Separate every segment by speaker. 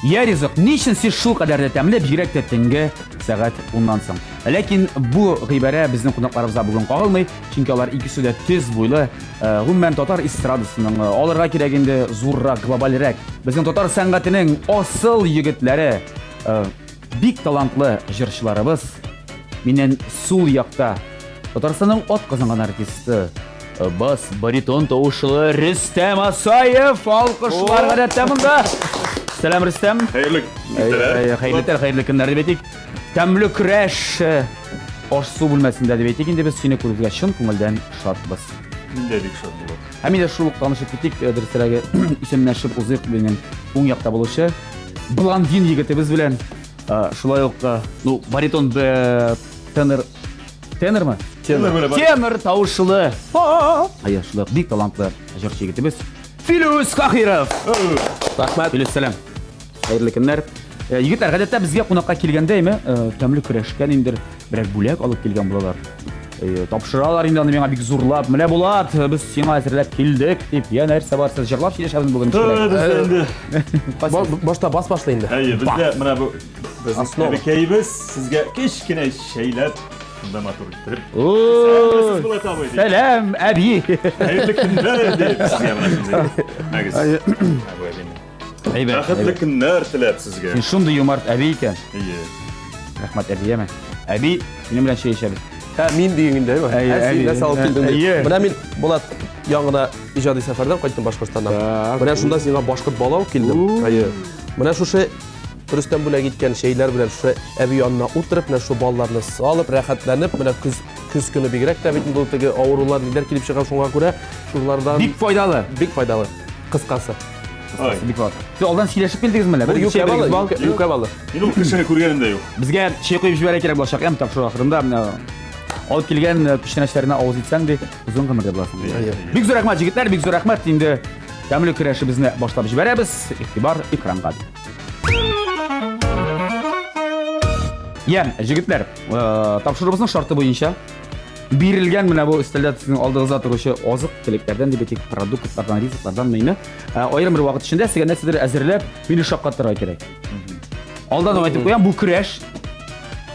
Speaker 1: Я ризык, ни өчен сез шул кадәр дә тәмле, бигрәк тә төнге сәгать уннан соң? Ләкин бу гыйбарә безнең кунакларыбызга бүген кагылмый, чөнки алар икесе дә төз буйлы, э, гомумән татар эстрадасының э, алырга кирәк инде зуррак, глобальрәк. Безнең татар сәнгатенең асыл егетләре, э, бик талантлы җырчыларыбыз. Миннән сул якта Татарстанның ат казанган артисты, бас баритон тавышлы Рөстәм Асаев. Алкышлар гадәттә монда. Сәлам, Рөстәм.
Speaker 2: Хәерле
Speaker 1: иртәләр. Хәерле иртәләр, хәерле көннәр дип әйтик. Тәмле көрәш аш-су бүлмәсендә дип әйтик инде без сине күрүгә чын күңелдән шатбыз.
Speaker 2: Мин дә бик шат булам.
Speaker 1: Һәм инде шул ук танышып китик, дөресрәге, исәнләшеп узыйк минем уң якта булучы блондин егетебез белән. Шулай ук, ну, баритон тенор Тенормы?
Speaker 2: Тенор.
Speaker 1: Тенор тавышлы. Әйе, шулай бик талантлы җырчы егетебез. Филүс Кахиров.
Speaker 3: Рәхмәт.
Speaker 1: Филүс, сәлам. Хәерле көннәр. Э, егетләр, гадәттә безгә кунакка килгәндә, әйме, э, тәмле көрәшкә ниндидер берәр бүләк алып килгән булалар. Э, тапшыралар инде аны миңа бик зурлап. Менә Булат, без сиңа әзерләп килдек дип. Я нәрсә бар, сез җырлап сөйләшәбез бүген.
Speaker 2: Бездә инде.
Speaker 3: Башта бас башлый инде.
Speaker 2: Әйе, бездә менә бу Безнең әбекәебез сезгә кечкенә чәйләп, шунда матур иттереп.
Speaker 1: Исәнмесез, Булат абый. Сәлам, әби.
Speaker 2: Хәерле көннәр дип сезгә менә шундый. Мәгез.
Speaker 1: Әйбәт.
Speaker 2: Бәхетле көннәр теләп сезгә.
Speaker 1: Син шундый юмарт әби икән.
Speaker 2: Әйе.
Speaker 1: Рәхмәт әбиемә. Әби, синең белән чәй эчәбез.
Speaker 3: Ә мин дигән инде, әйе.
Speaker 1: Әйе,
Speaker 3: Ә син нәрсә алып килдең дип.
Speaker 1: Әйе.
Speaker 3: Менә мин Булат яңа иҗади сәфәрдән кайттым Башкортстаннан. Менә шунда сиңа башкорт балы алып килдем. Әйе. Менә шушы Рөстәм бүләк иткән чәйләр белән шушы әби янына утырып, менә шул балларны салып, рәхәтләнеп, менә көз көз көне бигрәк тә бит инде ул теге авырулар ниләр килеп чыга, шуңа күрә шулардан
Speaker 1: бик файдалы.
Speaker 3: Бик файдалы. Кыскасы.
Speaker 2: Ай.
Speaker 1: Бик файдалы. Сез алдан сөйләшеп килдегезме әллә?
Speaker 3: Бер юкә балы, юкә балы.
Speaker 2: Мин ул кешене күргәнем дә юк.
Speaker 1: Безгә чәй куеп җибәрә кирәк булачак, әм тапшыру ахырында менә алып килгән э, күчтәнәчләренә авыз итсәң ди, озын гомерле буласың. Бик зур рәхмәт, җегетләр, бик зур рәхмәт. Инде тәмле көрәшебезне башлап җибәрәбез. Игътибар экранга. Я, җегетләр, э, тапшыруыбызның шарты буенча бирелгән менә бу өстәлдә сезнең алдыгызда торучы азык төлекләрдән дип әйтик, продуктлардан, ризыклардан мыйны э, аерым бер вакыт эчендә сезгә нәрсәдер әзерләп, мине шаккатырырга кирәк. Алдан ук әйтеп куям, бу көрәш.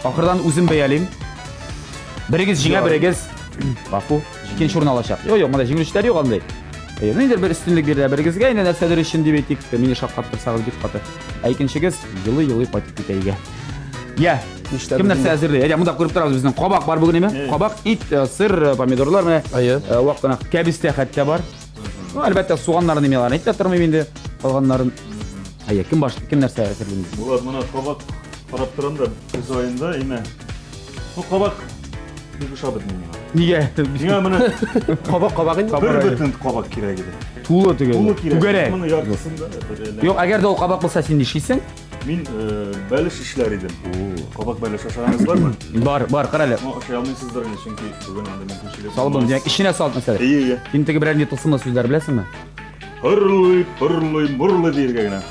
Speaker 1: Ахырдан үзем бәялим. Берегез җиңә, берегез гафу, икенче урын алачак. Юк, юк, монда җиңүчеләр юк андый. Әйе, ниндидер бер өстенлек бирелә берегезгә, инде нәрсәдер өчен дип әйтик, мине шаккаттырсагыз бик каты. Ә икенчегез елый-елый кайтып китә өйгә. Я, кем нәрсә әзерли? Әйдә, монда күреп торабыз безнең кабак бар бүген име? Кабак, ит, э, сыр, э, помидорлар менә.
Speaker 3: Әйе.
Speaker 1: Э, вак кына кәбестә хәтта бар. Ну, әлбәттә, суганнарын немеләрен әйтеп тә тормыйм инде. Калганнарын. Әйе, кем баш, кем нәрсә әзерли?
Speaker 2: Булат, моны кабак карап торам да, көз аенда, име. Ну, кабак бик ошап бетми миңа.
Speaker 1: Нигә?
Speaker 2: Миңа менә
Speaker 3: Кабак кабак инде.
Speaker 2: бер бөтен кабак кирәк иде.
Speaker 1: Тулы түгел.
Speaker 2: Тулы кирәк.
Speaker 1: Түгәрәк.
Speaker 2: Моны яртысын да.
Speaker 1: Юк, әгәр дә ул кабак булса, син нишлисең?
Speaker 2: Мин э, бәлеш эшләр идем. Кабак бәлеш ашаганыгыз бармы?
Speaker 1: Бар, бар, кара әле.
Speaker 2: Ну, ашый алмыйсыздыр инде, чөнки бүген андый мөмкинчелек.
Speaker 1: Салып, димәк, эченә салып мәсәлән.
Speaker 2: Әйе, әйе.
Speaker 1: Син теге берәр нинди тылсымлы сүзләр беләсеңме?
Speaker 2: Хырлый, пырлый, мурлый диергә генә.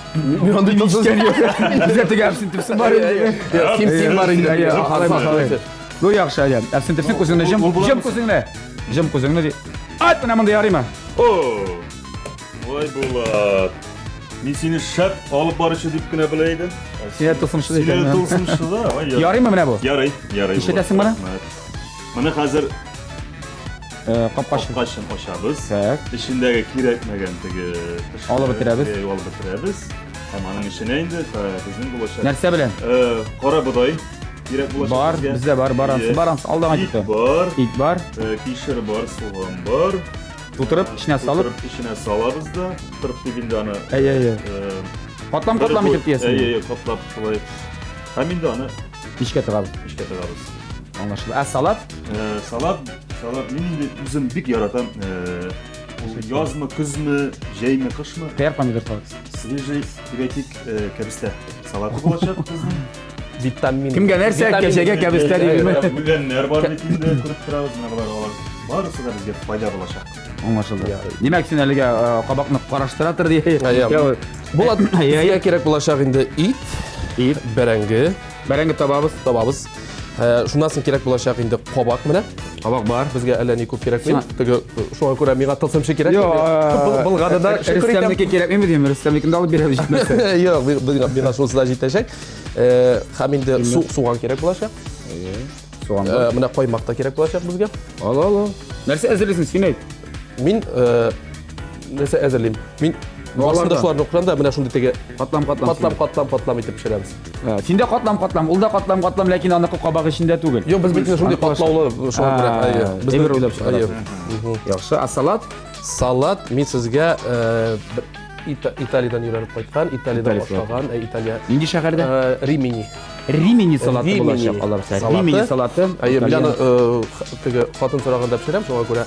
Speaker 3: Мин андый тылсым
Speaker 1: Безгә теге әфсен төпсен бар инде.
Speaker 3: Сим сим бар инде.
Speaker 1: Әйе, алай бак, алай. Ну яхшы, әйе. Әфсен төпсен күзеңне җым, җым күзеңне. Җым күзеңне ди. Ат, менә монда ярыймы?
Speaker 2: О! Ой, Булат. Мин сине шәп алып баручы дип кенә белә идем.
Speaker 1: Син тылсымчы
Speaker 2: икән. Син тылсымчы да.
Speaker 1: Ярыймы менә бу?
Speaker 2: Ярый, ярый.
Speaker 1: Ишетәсең моны?
Speaker 2: Моны хәзер
Speaker 1: Э, капкачын.
Speaker 2: Капкачын ачабыз.
Speaker 1: Так.
Speaker 2: Эчендәге кирәкмәгән теге
Speaker 1: алып бетерәбез.
Speaker 2: Алып бетерәбез. Һәм аның эченә инде безнең булачак.
Speaker 1: Нәрсә белән?
Speaker 2: Э, кара бодай кирәк булачак.
Speaker 1: Бар, бездә бар, бар, ансы, бар, ансы. Алдан
Speaker 2: китте. Бар.
Speaker 1: Ит бар.
Speaker 2: Э, кишер бар, суган бар.
Speaker 1: Тутырып, эченә салып.
Speaker 2: Тутырып, эченә салабыз да. Тутырып дип инде аны.
Speaker 1: Әй, әй, әй. Катлам катлам итеп тиясең.
Speaker 2: Әй, әй, катлап шулай. Һәм инде аны
Speaker 1: мичкә тыгабыз.
Speaker 2: Мичкә тыгабыз.
Speaker 1: Аңлашылды. Ә салат?
Speaker 2: Салат, салат мин инде үзем бик яратам. Э, ул язмы, көзме, җәйме, кышмы?
Speaker 1: Кыяр помидор салат.
Speaker 2: Свежий, дип әйтик, э, кәбестә салаты булачак безнең.
Speaker 3: Витамин.
Speaker 1: Кемгә нәрсә, кәҗәгә кәбестә дибезме?
Speaker 2: Үләннәр бар бит инде, күреп торабыз, менә болар алар. Барысы да безгә файда булачак.
Speaker 1: Аңлашылды. Димәк, син әлегә э, кабакны караштыра тор ди.
Speaker 3: Булат, безгә кирәк булачак инде ит,
Speaker 1: ит,
Speaker 3: бәрәңге.
Speaker 1: Бәрәңге табабыз.
Speaker 3: Табабыз. Э, шуннан соң кирәк булачак инде кабак менә.
Speaker 1: Кабак бар.
Speaker 3: Безгә әллә ни күп кирәкми. Теге шуңа күрә миңа тылсымчы кирәк.
Speaker 1: Юк, Болгады да шөкер итәм. Рөстәмнеке кирәкмиме дим, Рөстәмнекен дә алып бирәбез җитмәсә.
Speaker 3: Юк, миңа шунысы да җитәчәк. Һәм инде суган кирәк булачак.
Speaker 1: Суган.
Speaker 3: Менә каймак та кирәк булачак безгә.
Speaker 1: Ал, ал, ал. Нәрсә әзерлисең, син әйт.
Speaker 3: Мин нәрсә әзерлим? Мин башында шуларны укыган да менә шундый теге
Speaker 1: катлам катлам
Speaker 3: катлам катлам катлам итеп пешерәбез.
Speaker 1: Синдә катлам катлам, ул да катлам катлам, ләкин аныкы кабак эчендә түгел.
Speaker 3: Юк, без бит шундый катлаулы шуңа күрә. Әйе.
Speaker 1: Без бер уйлап чыгарабыз. Яхшы, а салат?
Speaker 3: Салат мин сезгә Италиядән өйрәнеп кайткан, Италиядә ашаган, Италия.
Speaker 1: Нинди шәһәрдә?
Speaker 3: Римини.
Speaker 1: Римини салаты булачак, алар. Римини салаты.
Speaker 3: Әйе, мин аны теге хатын сораганда пешерәм, шуңа күрә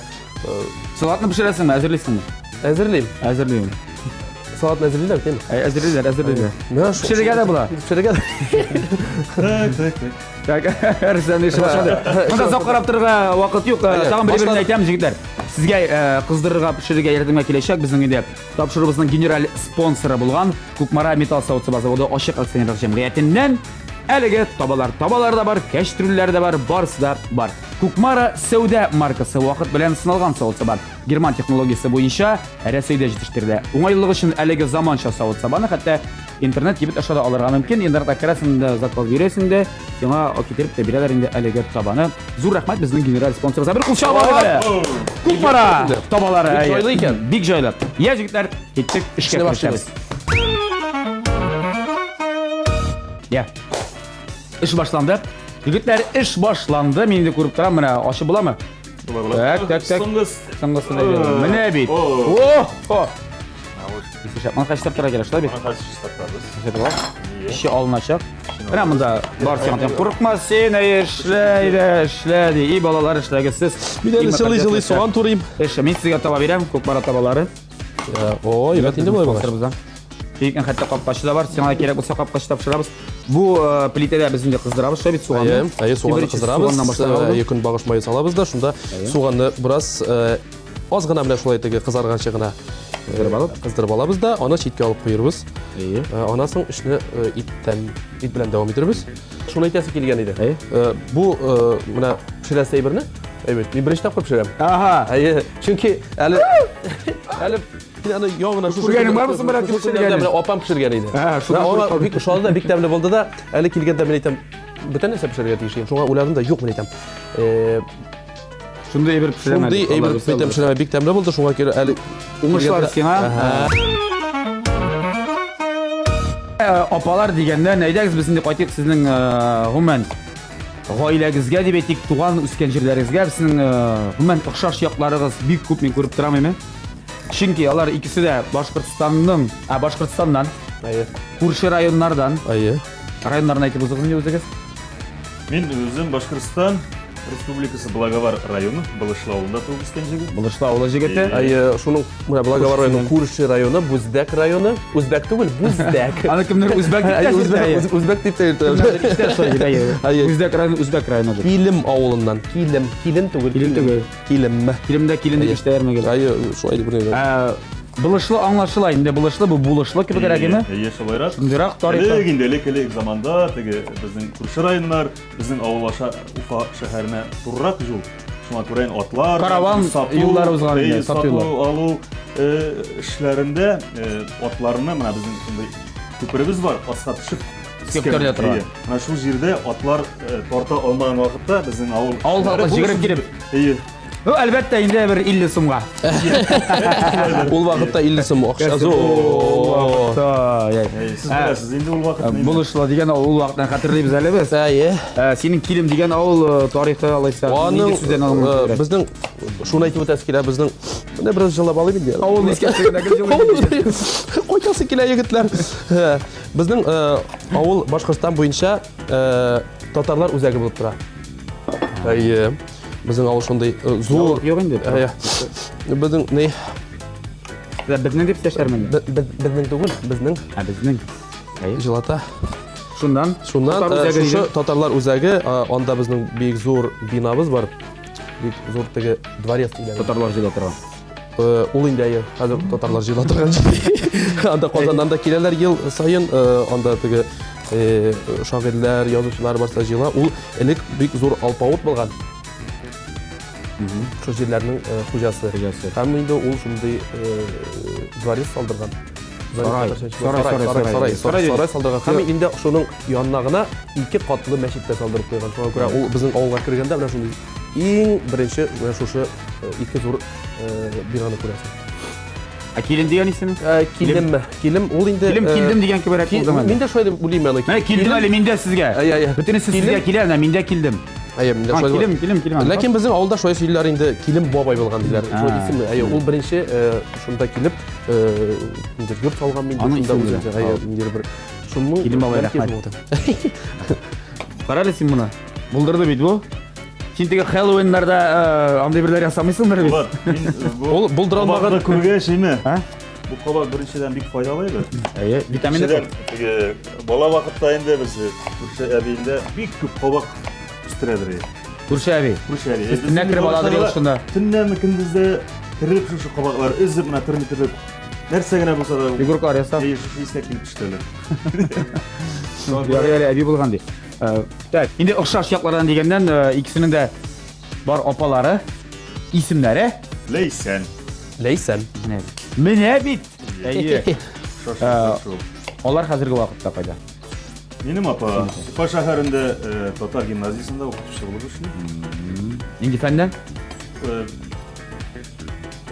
Speaker 1: Салатны пешерәсеңме, әзерлисеңме?
Speaker 3: Әзерлим.
Speaker 1: Әзерлим.
Speaker 3: Салатны әзерлиләр бит инде.
Speaker 1: Әзерлиләр, әзерлиләр. Пешерергә дә була.
Speaker 3: Пешерергә дә.
Speaker 2: Так, так, так.
Speaker 1: Так, Рөстәм эше башлады. Монда озак карап торырга вакыт юк. Тагын бер берне әйтәм, җегетләр. Сезгә кыздырырга, пешерергә ярдәмгә киләчәк безнең инде тапшыруыбызның генераль спонсоры булган Кукмара металл савыт-саба заводы ачык акционерлык җәмгыятеннән әлеге табалар. Табалар да бар, кәчтрүлләр дә бар, барысы да бар. Кукмара сәүдә маркасы вакыт белән сыналган савыт-саба. Герман технологиясе буенча Рәсәйдә җитештерелә. Уңайлылык өчен әлеге заманча савыт-сабаны хәтта интернет кибет аша да алырга мөмкин. Интернетка керәсең дә, заказ бирәсең дә, сиңа китереп тә бирәләр инде әлеге табаны. Зур рәхмәт безнең генераль спонсорыбызга. Бер кул чабып алыйк әле. Кукмара табалары.
Speaker 3: Бик җайлы икән.
Speaker 1: Бик җайлы. Я, җегетләр, киттек, эшкә керешәбез. Я. Эш башланды. Егетләр, эш башланды. Мин инде күреп торам, менә ачып буламы?
Speaker 2: Була, була.
Speaker 1: Так, так, так.
Speaker 2: Соңгысы.
Speaker 1: Соңгысын әйдә. Менә бит.
Speaker 2: О!
Speaker 1: О! Исешә. Моны хәзер торырга кирәк, шулай бит?
Speaker 2: Моны хәзер чистартабыз.
Speaker 1: Чистартабыз. Эше алыначак. Менә монда бар сиңа тем. Курыкма син, әй, эшлә, әйдә, эшлә ди. И балалар эшләгез сез.
Speaker 3: Мин әле җылый-җылый суган турыйм.
Speaker 1: Эш, мин сезгә таба бирәм, Кукмара табалары.
Speaker 3: О, әйбәт инде болай
Speaker 1: булгач. Икән хәтта капкачы да бар. Сиңа кирәк булса капкач тапшырабыз. Бу э, плитәдә без инде кыздырабыз шулай бит суганны.
Speaker 3: Әйе, әйе, суганны кыздырабыз. Әйе, көнбагыш мае салабыз да, шунда суганны бераз э, аз гына менә шулай теге кызарганчы гына
Speaker 1: кыздырып алып,
Speaker 3: кыздырып алабыз да, аны читкә алып куербыз.
Speaker 1: Әйе.
Speaker 3: Э, аннан соң эшне иттән ит белән дәвам итәрбез. Шуны әйтәсе килгән иде.
Speaker 1: Әйе.
Speaker 3: Бу менә пешерәсе әйберне, әйбәт, мин беренче тапкыр пешерәм.
Speaker 1: Ага.
Speaker 3: Әйе, чөнки әле әле Мин аны яңа шушы
Speaker 1: Күргәнең бармы соң берәр
Speaker 3: пешергәнен? Менә апам пешергән иде.
Speaker 1: Ә, шуннан
Speaker 3: аңа бик ошады да, бик тәмле булды да. Әле килгәндә мин әйтәм, бүтән нәрсә пешерергә тиеш идем. Шуңа уйладым да, юк, мин әйтәм. Э,
Speaker 1: Шундый әйбер пешерәм
Speaker 3: әле. Шундый әйбер әйтәм, пешерәм, бик тәмле булды, шуңа күрә әле
Speaker 1: уңышлар сиңа. Э, апалар дигәннән, әйдәгез без инде кайтыйк сезнең э, гомумән гаиләгезгә дип әйтик, туган үскән җирләрегезгә. Сезнең гомумән охшаш якларыгыз бик күп мин күреп торам име. Чөнки алар икесе дә Башкортстанның, ә Башкортстаннан.
Speaker 3: Әйе.
Speaker 1: Күрше районнардан.
Speaker 3: Әйе.
Speaker 1: Районнарын әйтеп узыгыз инде үзегез.
Speaker 2: Мин үзем Башкортстан Республикасы Благовар районы, Былышлы авылында туып үскән җегет.
Speaker 1: Былышлы авылы җегете.
Speaker 3: Әйе, шуның менә Благовар районының күрше районы, Бүздәк районы. Үзбәк түгел, Бүздәк.
Speaker 1: Аны кемнәр үзбәк дип тә
Speaker 3: йөртә. Үзбәк дип тә йөртә.
Speaker 1: Кемнәрдер ишетә шулай дип, әйе. Үзбәк районы, Үзбәк районы дип.
Speaker 3: Килем авылыннан. Килем, килен түгел.
Speaker 1: Килен түгел.
Speaker 3: Килемме?
Speaker 1: Килемдә килен дип ишетәләрме гел?
Speaker 3: Әйе, шулай дип уйлыйм.
Speaker 1: Ә, Булышлы аңлашыла инде, булышлы бу булышлы кебегрәк име?
Speaker 2: Әйе, шулайрак.
Speaker 1: Шундыйрак тарихы.
Speaker 2: Элек инде, элек элек заманда теге безнең күрше районнар, безнең авыл аша Уфа шәһәренә турырак юл. Шуңа күрә инде атлар,
Speaker 1: Караван
Speaker 2: сату,
Speaker 1: юллары узган инде,
Speaker 2: әйе,
Speaker 1: сату
Speaker 2: сату
Speaker 1: юллар.
Speaker 2: алу э, эшләрендә э, атларны менә безнең шундый күперебез бар, аска төшеп
Speaker 1: Күперле тора.
Speaker 2: Әйе. Менә шул җирдә атлар э, тарта алмаган вакытта безнең авыл
Speaker 1: Авыл халкы җигереп килеп.
Speaker 2: Әйе.
Speaker 1: Ну, әлбәттә, инде бер 50 сумга.
Speaker 3: Ул вакытта 50 сум акча зур.
Speaker 2: Әйе, сез беләсез инде ул вакытны.
Speaker 1: Булышлы дигән авыл ул вакыттан хәтерлибез әле без.
Speaker 3: Әйе.
Speaker 1: Синең килем дигән авыл тарихы алайса
Speaker 3: нинди сүздән алынган? Безнең шуны әйтеп үтәсе килә, безнең менә бераз җылап алыйм инде.
Speaker 1: Авыл искә төшкәндә гел җылый.
Speaker 3: Кайтасы килә егетләр. Безнең э, авыл Башкортстан буенча э, татарлар үзәге булып тора. Әйе. Безнең авыл шундый э, зур.
Speaker 1: Юк инде.
Speaker 3: Әйе. Безнең ни?
Speaker 1: Безнең дип сөйләшәрмен.
Speaker 3: Безнең түгел, безнең.
Speaker 1: Ә безнең.
Speaker 3: Әйе. Җылата.
Speaker 1: Шуннан?
Speaker 3: Шуннан шушы татарлар үзәге, анда безнең бик зур бинабыз бар. Бик зур теге дворец диләр.
Speaker 1: Татарлар җыела торган.
Speaker 3: Э, ул инде әйе, хәзер татарлар җыела торган Анда Казаннан да киләләр ел саен, э, анда теге э, шагыйрьләр, язучылар барса җыела. Ул элек бик зур алпавыт булган. Шул җирләрнең хуҗасы.
Speaker 1: Хуҗасы.
Speaker 3: Һәм инде ул шундый дворец салдырган.
Speaker 1: Сарай.
Speaker 3: Сарай, сарай, сарай, сарай, сарай салдырган. Һәм инде шуның янына гына ике катлы мәчет тә салдырып куйган. Шуңа күрә ул безнең авылга кергәндә менә шундый иң беренче менә шушы ике зур бинаны күрәсең.
Speaker 1: Ә килен дигән исем?
Speaker 3: Килем, килем ул инде
Speaker 1: Килем, килдем дигән кеберәк булдымы?
Speaker 3: Мин дә шулай дип уйлыйм аны.
Speaker 1: Менә килдем әле мин дә сезгә. Бөтенесе сезгә килә, менә мин дә килдем.
Speaker 3: Әйе, мин дә шулай.
Speaker 1: Килем, килем, килем.
Speaker 3: Ләкин безнең авылда шулай сөйлиләр инде, килем бабай булган диләр. Шул исем, әйе, ул беренче шунда килеп, инде йорт салган мин шунда үзенчә, әйе, инде бер шуның
Speaker 1: Килем бабай рәхмәт. Кара әле син моны. Булдырды бит бу. Син теге Хэллоуиннарда андый берләр ясамыйсыңдыр бит.
Speaker 3: Ул булдыра алмаган
Speaker 2: күргәч, әйме? Бу кабак беренчедән бик файдалы иде.
Speaker 1: Әйе, витамины
Speaker 2: күп. Теге бала вакытта инде без күрше әбиендә бик күп кабак үстерәдер иде.
Speaker 1: Күрше әби.
Speaker 2: Күрше әби.
Speaker 1: Сез төнлә кереп аладыр ел шунда.
Speaker 2: Төнләме көндездә кереп шушы кабаклар өзеп менә төрле-төрле нәрсә генә булса да.
Speaker 1: Фигуркалар ясап.
Speaker 2: Әйе, шушы искә килеп төште әле.
Speaker 1: Ярый әле әби булган ди. Так, инде охшаш яклардан дигәннән, икесенең дә бар апалары, исемнәре
Speaker 2: Ләйсән.
Speaker 3: Ләйсән.
Speaker 1: Менә бит. Менә бит. Әйе. Алар хәзерге вакытта кайда?
Speaker 2: Минем апа Уфа шәһәрендә татар гимназиясендә укытучы булып эшли.
Speaker 1: Нинди фәннән?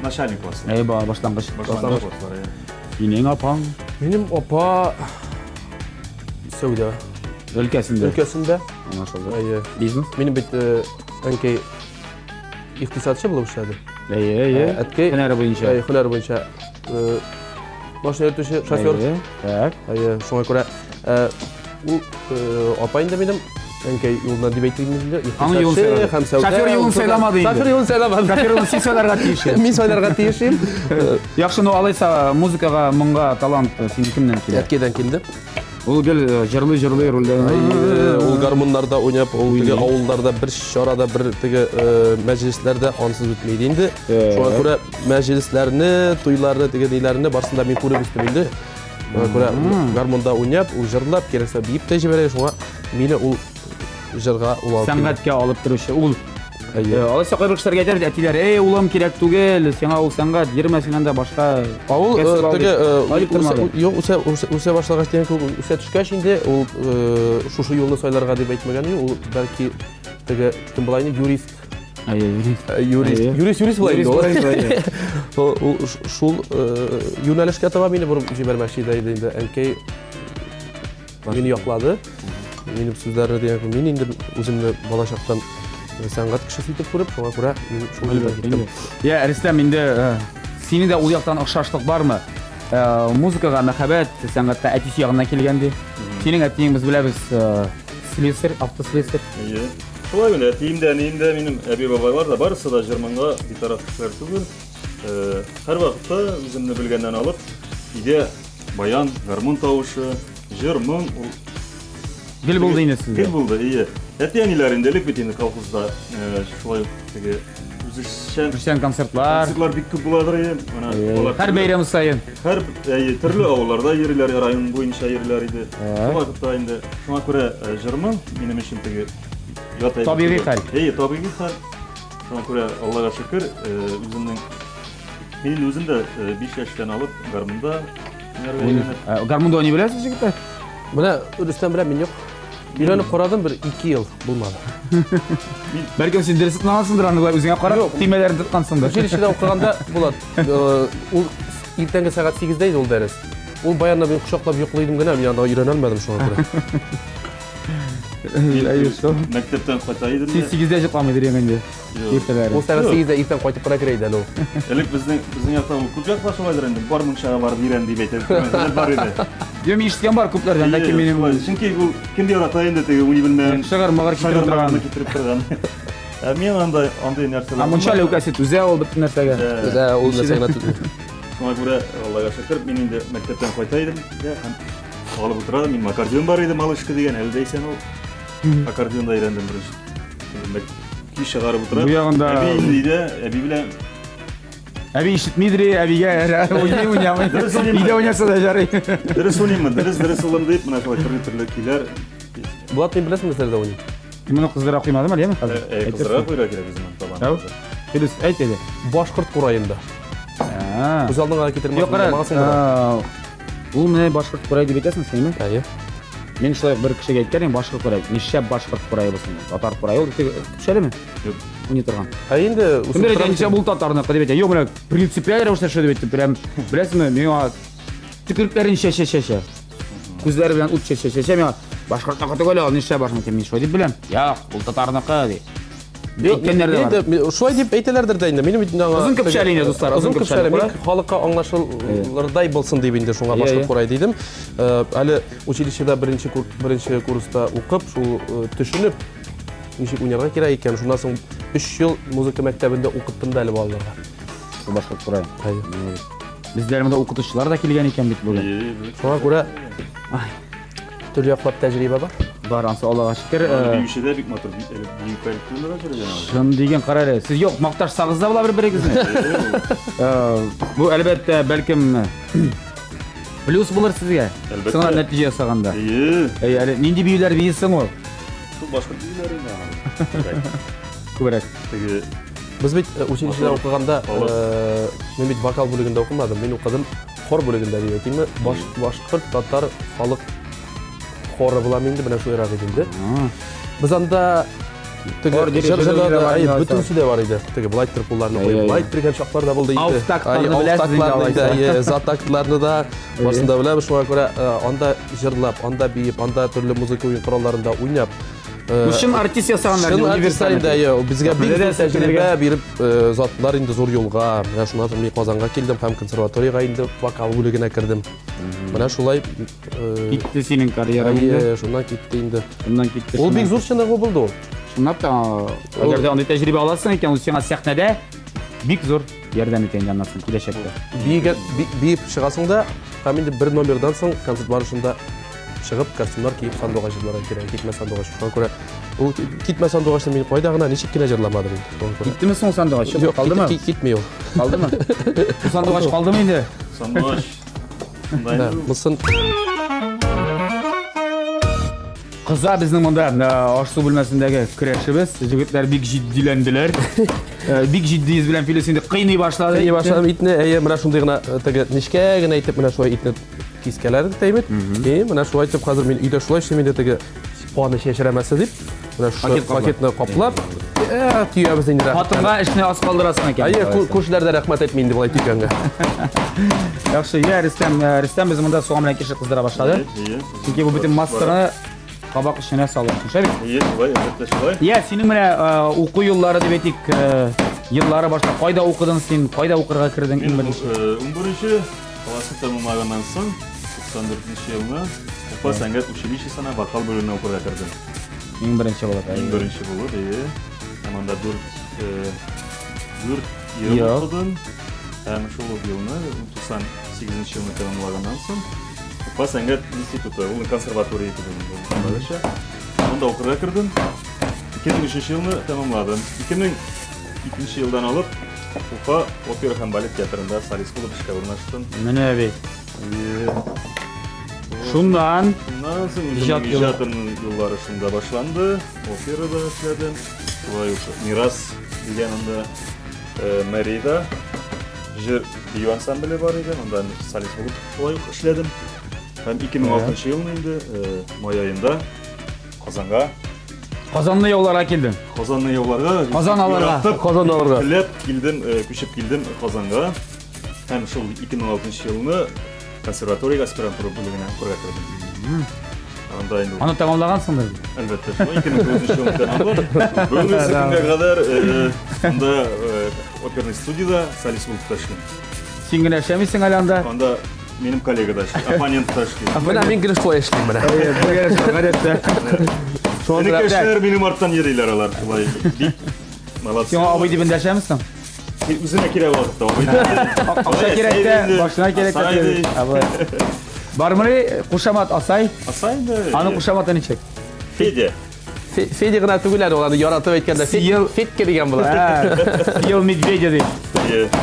Speaker 2: Начальный класс.
Speaker 1: Әйе, башлангыч.
Speaker 2: Башлангыч класслар, әйе.
Speaker 1: Синең апаң?
Speaker 3: Минем апа сәүдә
Speaker 1: өлкәсендә.
Speaker 3: Өлкәсендә.
Speaker 1: Аңлашылды.
Speaker 3: Әйе.
Speaker 1: Бизнес.
Speaker 3: Минем бит әнкәй икътисадчы булып эшләде.
Speaker 1: Әйе, әйе.
Speaker 3: Әткәй
Speaker 1: һөнәре буенча.
Speaker 3: Әйе, һөнәре буенча. Машина йөртүче шофер.
Speaker 1: Әйе, так.
Speaker 3: Әйе, шуңа күрә ул апа инде минем әнкәй юлына дип әйтим инде.
Speaker 1: Аның юлын сайлады.
Speaker 3: Һәм сәүдә.
Speaker 1: Шофер юлын сайламады инде.
Speaker 3: Шофер юлын сайламады.
Speaker 1: Шофер юлын син сайларга тиеш.
Speaker 3: Мин сайларга тиеш идем.
Speaker 1: Яхшы, ну алайса музыкага, моңга талант синең кемнән килә?
Speaker 3: Әткәйдән килде.
Speaker 1: Ул гел җырлый-җырлый рульдә.
Speaker 3: Ул гармуннарда уйнап, ул теге авылларда бер чарада, бер теге мәҗлесләрдә ансыз үтми иде инде. Шуңа күрә мәҗлесләрне, туйларны, теге ниләрне барысын да мин күреп үстем инде. Шуңа күрә гармунда уйнап, ул җырлап, кирәксә биеп тә җибәрә. Шуңа мине ул җырга ул алып килде.
Speaker 1: Сәнгатькә алып торучы ул.
Speaker 3: Әйе.
Speaker 1: Алайса кайбер кешеләргә әйтәбез, әтиләр, эй, улым, кирәк түгел, сиңа ул сәнгать, йөрмә син анда башка.
Speaker 3: Ә ул
Speaker 1: кәсеп ал
Speaker 3: теге
Speaker 1: дип. Алай дип тормады.
Speaker 3: юк, үсә, үсә башлагач дигән кебек, үсә төшкәч инде ул шушы юлны сайларга дип әйтмәгән иде, ул бәлки теге кем була инде, юрист.
Speaker 1: Әйе, юрист.
Speaker 3: Юрист.
Speaker 1: Әйе.
Speaker 3: Юрист, юрист була инде ул.
Speaker 1: Юрист була инде,
Speaker 3: Ул, ул шул юнәлешкә таба мине борып җибәрмәкче иде инде. Әнкәй мине яклады. Минем сүзләрне дигән кебек, мин инде үземне балачактан сәнгать кешесе итеп күреп, шуңа күрә мин шул юлдан киттем.
Speaker 1: Я, Рөстәм, инде синең дә ул яктан охшашлык бармы? Музыкага мәхәббәт сәнгатьтә әтисе ягыннан килгән ди. Синең әтиең, без беләбез, слесарь, автослесарь.
Speaker 2: Әйе. Шулай инде, әтием дә, әнием дә, минем әби-бабайлар да барысы да җыр-моңга битараф кешеләр түгел. Һәрвакытта үземне белгәннән алып, өйдә баян, гармун тавышы, җыр, моң ул
Speaker 1: Гел булды инде сездә.
Speaker 2: Гел булды, ие. Әти-әниләр инде элек бит инде колхозда шулай ук теге үзешчән
Speaker 1: Үзешчән концертлар.
Speaker 2: Концертлар бик күп буладыр, ие. Менә алар
Speaker 1: Һәр бәйрәм саен.
Speaker 2: Һәр, әйе, төрле авылларда йөриләр, район буенча йөриләр иде. Шул вакытта инде шуңа күрә җыр-моң минем өчен теге ят әйбер
Speaker 1: Табигый
Speaker 2: түгел.
Speaker 1: хәл.
Speaker 2: Әйе, табигый хәл. Шуңа күрә Аллага шөкер, үземнең мин инде үзем дә 5 яшьтән алып гармунда һөнәргә өйрәнеп.
Speaker 1: Гармунда уйный беләсез, егетләр?
Speaker 3: Менә Рөстәм белән мин юк. Өйрәнеп карадым бер 2 ел булмады.
Speaker 1: Бәлкем син дөрес тотмагансыңдыр аны, үзеңә карап, төймәләрен тоткансыңдыр.
Speaker 3: Училищеда укыганда Булат, ул иртәнге сәгать 8-дә иде ул дәрес. Ул баянны мин кочаклап йоклый идем генә, мин анда өйрәнә алмадым шуңа күрә.
Speaker 1: Әйе, шул.
Speaker 2: Мәктәптән кайта идем.
Speaker 1: Син 8-дә йокламый дөрим инде. Иртәләре.
Speaker 3: Ул сәгать 8-дә иртән кайтып кына керә иде әле ул.
Speaker 2: Элек безнең безнең якта ул күп якта шулайдыр инде. Бар мунчага барып өйрән дип әйтә. Бар иде.
Speaker 1: Юк, мин ишеткән бар күпләрдән, ләкин минем
Speaker 2: Чөнки ул кем ярата инде теге уйный белмәгән.
Speaker 1: Шыгыр мыгыр китереп торган.
Speaker 2: Китереп торган. Ә мин андай андый нәрсәләр.
Speaker 1: Ә мунча ләүкәсе түзә ул бөтен нәрсәгә.
Speaker 3: Түзә, ул нәрсә генә түзми.
Speaker 2: Шуңа күрә, Аллага шөкер, мин инде мәктәптән кайта идем дә һәм алып утыра идем. Минем аккордеон бар иде, малышка дигән, әле дә исән ул. Аккордеонда өйрәндем беренче. Көй чыгарып утыра.
Speaker 1: Бу ягында
Speaker 2: әби инде өйдә, әби белән
Speaker 1: Әби ишетмидер, әбигә уйный уйнамый. Өйдә уйнаса да ярый.
Speaker 2: Дөрес уйныймы? Дөрес, дөрес улым дип, менә шулай төрле-төрле көйләр.
Speaker 3: Булат, мин беләсеңме нәрсәдә уйный?
Speaker 1: Моны кыздыра куймадым әле, яме хәзер.
Speaker 2: Кыздыра куйырга кирәк үземнең талантым.
Speaker 1: Филүс, әйт әле.
Speaker 3: Башкорт кураенда.
Speaker 1: Ә.
Speaker 3: Күз алдыңа китермәсең,
Speaker 1: Юк, кара.
Speaker 3: уйламагансың да.
Speaker 1: Ул менә башкорт курай дип әйтәсең синме?
Speaker 3: Әйе.
Speaker 1: Мин шулай бер кешегә әйткән идем, башкорт курай. Нишләп башкорт курае булсын? Татар курае ул теге көпшәлеме?
Speaker 2: Юк.
Speaker 1: Уйный торган.
Speaker 3: Ә инде үсеп
Speaker 1: Кемдер
Speaker 3: тора
Speaker 1: әйтә, нишләп ул татарныкы дип әйтә. Юк, менә принципиаль рәвештә шулай дип әйтте. Прям, беләсеңме, миңа төкерекләрен чәчә-чәчә. Күзләре белән ут чәчә-чәчә миңа башкортныкы түгел ул, нишләп башкорт? Мин шулай дип беләм. Юк, ул татарныкы ди. Әйткәннәр дә бар.
Speaker 3: Инде шулай дип әйтәләрдер дә инде. Минем бит инде аңа
Speaker 1: Озын көпшәле инде, дуслар,
Speaker 3: Озын
Speaker 1: озын
Speaker 3: көпшәле.
Speaker 1: көпшәле.
Speaker 3: Мин халыкка аңлашылырдай булсын дип инде шуңа башкорт курай дидем. Э, әле училищеда беренче беренче курста укып, шул э, төшенеп ничек уйнарга кирәк икән. Шуннан соң 3 ел музыка мәктәбендә укыттым да әле балаларга.
Speaker 1: Шул башкорт курай.
Speaker 3: Әйе.
Speaker 1: Безләр монда укытучылар да килгән икән бит бүген.
Speaker 3: Шуңа күрә Төрле яклап тәҗрибә бар.
Speaker 1: Бар, ансы Аллага шөкер.
Speaker 2: Э, Биюче дә бик матур бию коллективында да йөргән ул.
Speaker 1: Чын дигән кара әле. Сез юк, макташсагыз да була бер-берегезне. Э, бу әлбәттә, бәлкем плюс булыр сезгә.
Speaker 2: Әлбәттә.
Speaker 1: Сыңа нәтиҗә ясаганда.
Speaker 2: Әйе.
Speaker 1: Әй, әле нинди биюләр бийсең ул?
Speaker 2: Шул башкорт биюләре инде.
Speaker 1: Күбрәк.
Speaker 2: Теге
Speaker 3: Без бит э, училищеда укыганда, мин бит вокал бүлегендә укымадым, мин укыдым хор бүлегендә дип әйтимме, баш, башкорт татар халык хоры була инде, менә шулайрак иде инде. Без анда теге җыр да, әй, бөтенесе дә бар иде. Теге былай иттереп кулларны куеп, былай иттергән чаклар да булды инде.
Speaker 1: Ауфтактларны беләсез инде
Speaker 3: алайса. Затактларны да барысын да беләбез. Шуңа күрә анда җырлап, анда биеп, анда төрле музыка уен коралларында уйнап,
Speaker 1: Чын артист ясаганнар.
Speaker 3: Чын артистлар инде, әйе, безгә бик зур тәҗрибә биреп озаттылар инде зур юлга. Менә шуннан соң мин Казанга килдем һәм консерваториягә инде вокал бүлегенә кердем. Менә шулай
Speaker 1: китте синең карьераң инде.
Speaker 3: Әйе, шуннан китте инде.
Speaker 1: Шуннан китте.
Speaker 3: Ул бик зур чыныгу булды ул.
Speaker 1: Чынлап та, әгәр дә андый тәҗрибә аласың икән, ул сиңа сәхнәдә бик зур ярдәм итә инде аннан соң киләчәктә.
Speaker 3: Биегә биеп чыгасың да, һәм инде бер номердан соң концерт барышында чыгып, костюмнар киеп сандугач җырларга кирәк. Китмә сандугач. Шуңа күрә ул китмә сандугачны мин кайда гына ничек кенә җырламадым инде. Шуңа күрә.
Speaker 1: Киттеме соң сандугач?
Speaker 3: Юк,
Speaker 1: калдымы?
Speaker 3: Китми ул.
Speaker 1: Калдымы? Бу сандугач калдымы инде?
Speaker 2: Сандугач.
Speaker 3: Да, Мосын
Speaker 1: Кыза безнең монда э, аш-су бүлмәсендәге көрәшебез. Җегетләр бик җитдиләнделәр. Э, бик җитди йөз белән Филүс инде кыйный башлады.
Speaker 3: Кыйный башладым итне, әйе, менә шундый гына э, теге нечкә генә итеп менә шулай итне кискәләр дә бит. И менә шулай итеп хәзер мин өйдә шулай эшлим инде теге каны чәчрәмәсе дип. Менә шушы пакетны каплап, э, төябез инде.
Speaker 1: Хатынга эшне аз калдырасың икән.
Speaker 3: Әйе, күршеләр дә рәхмәт әйтми инде болай төйгәнгә.
Speaker 1: Яхшы, я Рөстәм, э, Рөстәм без монда суган белән кишер кыздыра башлады. Чөнки бу бөтен массаны кабак эченә салып. Шулай бит?
Speaker 2: Әйе, шулай, әлбәттә шулай.
Speaker 1: Я, синең менә э, уку юллары дип әйтик, э, еллары башта кайда укыдың син, кайда укырга кердең иң беренче?
Speaker 2: 11 классны тәмамлаганнан соң, 94 елны Уфа сәнгать училищесына вокал бүлегенә укырга кердем.
Speaker 1: Иң беренче булып.
Speaker 2: Иң беренче булып, әйе. Һәм анда 4 4 ел укыдым. Һәм шул ук елны, 98 елны тәмамлаганнан соң, Уфа сәнгать институты, ул консерватория итеп инде. Монда укырга кердем. 2003 елны тәмамладым. 2002 елдан алып Уфа опера һәм балет театрында солист булып эшкә урнаштым.
Speaker 1: Менә бит. Шуннан
Speaker 2: Шуннан соң үземнең иҗатымның юллары шунда башланды. Операда эшләдем. Шулай ук Мирас дигән анда э, мэрияда җыр бию ансамбле бар иде. Анда солист булып шулай ук эшләдем. Һәм 2006 елны инде э, май аенда Казанга
Speaker 1: Казанны яуларга килдең.
Speaker 2: Казанны яуларга.
Speaker 1: Казан алырга.
Speaker 3: Казан алырга.
Speaker 2: Теләп килдем, э, күчеп килдем Казанга. Һәм шул 2006 елны консерваториягә аспирантура бүлегенә укырга кердем. Анда инде
Speaker 1: Аны тәмамлагансыңдыр.
Speaker 2: Әлбәттә, шулай 2009 елны тәмамлап, бүгенге көнгә кадәр э, анда э, оперный студияда солист булып та эшлим.
Speaker 1: Син генә эшләмисең әле анда.
Speaker 2: Анда минем коллега да эшли, оппонент та эшли.
Speaker 3: Менә мин гел шулай эшлим менә.
Speaker 1: Әйе, бергә эшләү, гадәттә.
Speaker 3: Шуңа күрә
Speaker 2: Энекәшләр минем арттан йөриләр алар шулай. Бик молодцы.
Speaker 1: Сиңа абый дип эндәшәмсең?
Speaker 2: Үзенә кирәк вакытта абый.
Speaker 1: Акча кирәк тә, башына кирәк тә. Абый. Бармыни кушамат Асай?
Speaker 2: Асай инде.
Speaker 1: Аның кушаматы ничек?
Speaker 2: Федя.
Speaker 3: Федя гына түгел әле ул, аны яратып әйткәндә Федька дигән була.
Speaker 1: Съел медведя дип.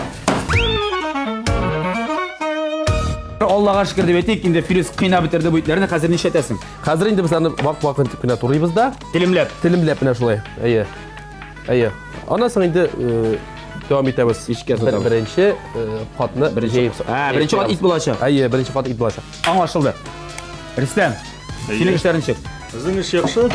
Speaker 1: Аллага шөкер дип әйтик, инде Филүс кыйнап бетерде бу итләрне, хәзер нишләтәсең?
Speaker 3: Хәзер инде без аны вак-вак итеп кенә турыйбыз да.
Speaker 1: Телемләп.
Speaker 3: Телемләп менә шулай. Әйе. Әйе. Аннан соң инде э, Дәвам итәбез.
Speaker 1: Мичкә
Speaker 3: Бер,
Speaker 1: тотабыз.
Speaker 3: беренче э, катны
Speaker 1: Беренче-
Speaker 3: җәеп.
Speaker 1: Ә, беренче кат ит булачак.
Speaker 3: Әйе, беренче кат ит булачак.
Speaker 1: Аңлашылды. Рөстәм,
Speaker 2: Әйе.
Speaker 1: синең эшләр ничек?
Speaker 2: Безнең эш яхшы.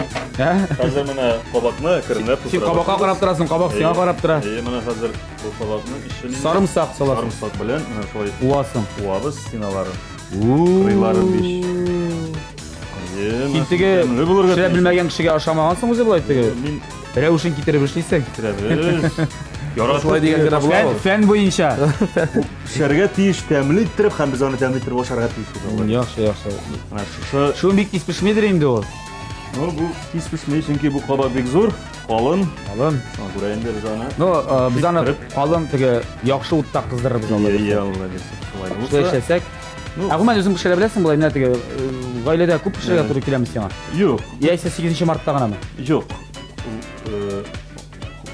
Speaker 1: Ә?
Speaker 2: Хәзер менә кабакны әкренләп
Speaker 1: Син кабакка карап торасың, кабак сиңа карап тора.
Speaker 2: Әйе, менә хәзер бу кабакның эчен инде
Speaker 1: Сарымсак саласың.
Speaker 2: Сарымсак белән менә шулай
Speaker 1: Уасың.
Speaker 2: уабыз стеналарын. Кырыйларын биш. Әйе,
Speaker 1: Син теге
Speaker 2: тәмле булырга
Speaker 1: пешерә
Speaker 2: тиеш.
Speaker 1: белмәгән кешегә ошамагансың үзе болай теге.
Speaker 2: Мин
Speaker 1: Рәвешен китереп эшлисең.
Speaker 2: пешерәбез. Яратып
Speaker 3: Шулай дигән генә була
Speaker 1: Фән,
Speaker 3: ул.
Speaker 1: фән буенча.
Speaker 2: Пешәргә тиеш, тәмле иттереп һәм без аны тәмле иттереп ашарга тиешбез. алай.
Speaker 1: Яхшы, яхшы.
Speaker 2: Менә шушы
Speaker 1: Шул бик тиз пешмидер инде ул.
Speaker 2: Ну, бу тиз пешми, чөнки бу кабак бик зур, калын.
Speaker 1: Калын.
Speaker 2: Шуңа күрә инде без аны
Speaker 1: Ну, э, без аны
Speaker 2: Пештереп.
Speaker 1: калын теге яхшы утта кыздырырбыз алла.
Speaker 2: Иә, Алла бирсә, шулай
Speaker 1: Шулай
Speaker 2: булса.
Speaker 1: эшләсәк.
Speaker 2: Ну,
Speaker 1: Ә гомумән үзең пешерә беләсең болай менә теге э, гаиләдә күп пешерергә туры киләме сиңа?
Speaker 2: Юк,
Speaker 1: Яисә 8 мартта гынамы?
Speaker 2: юк. Ул, э,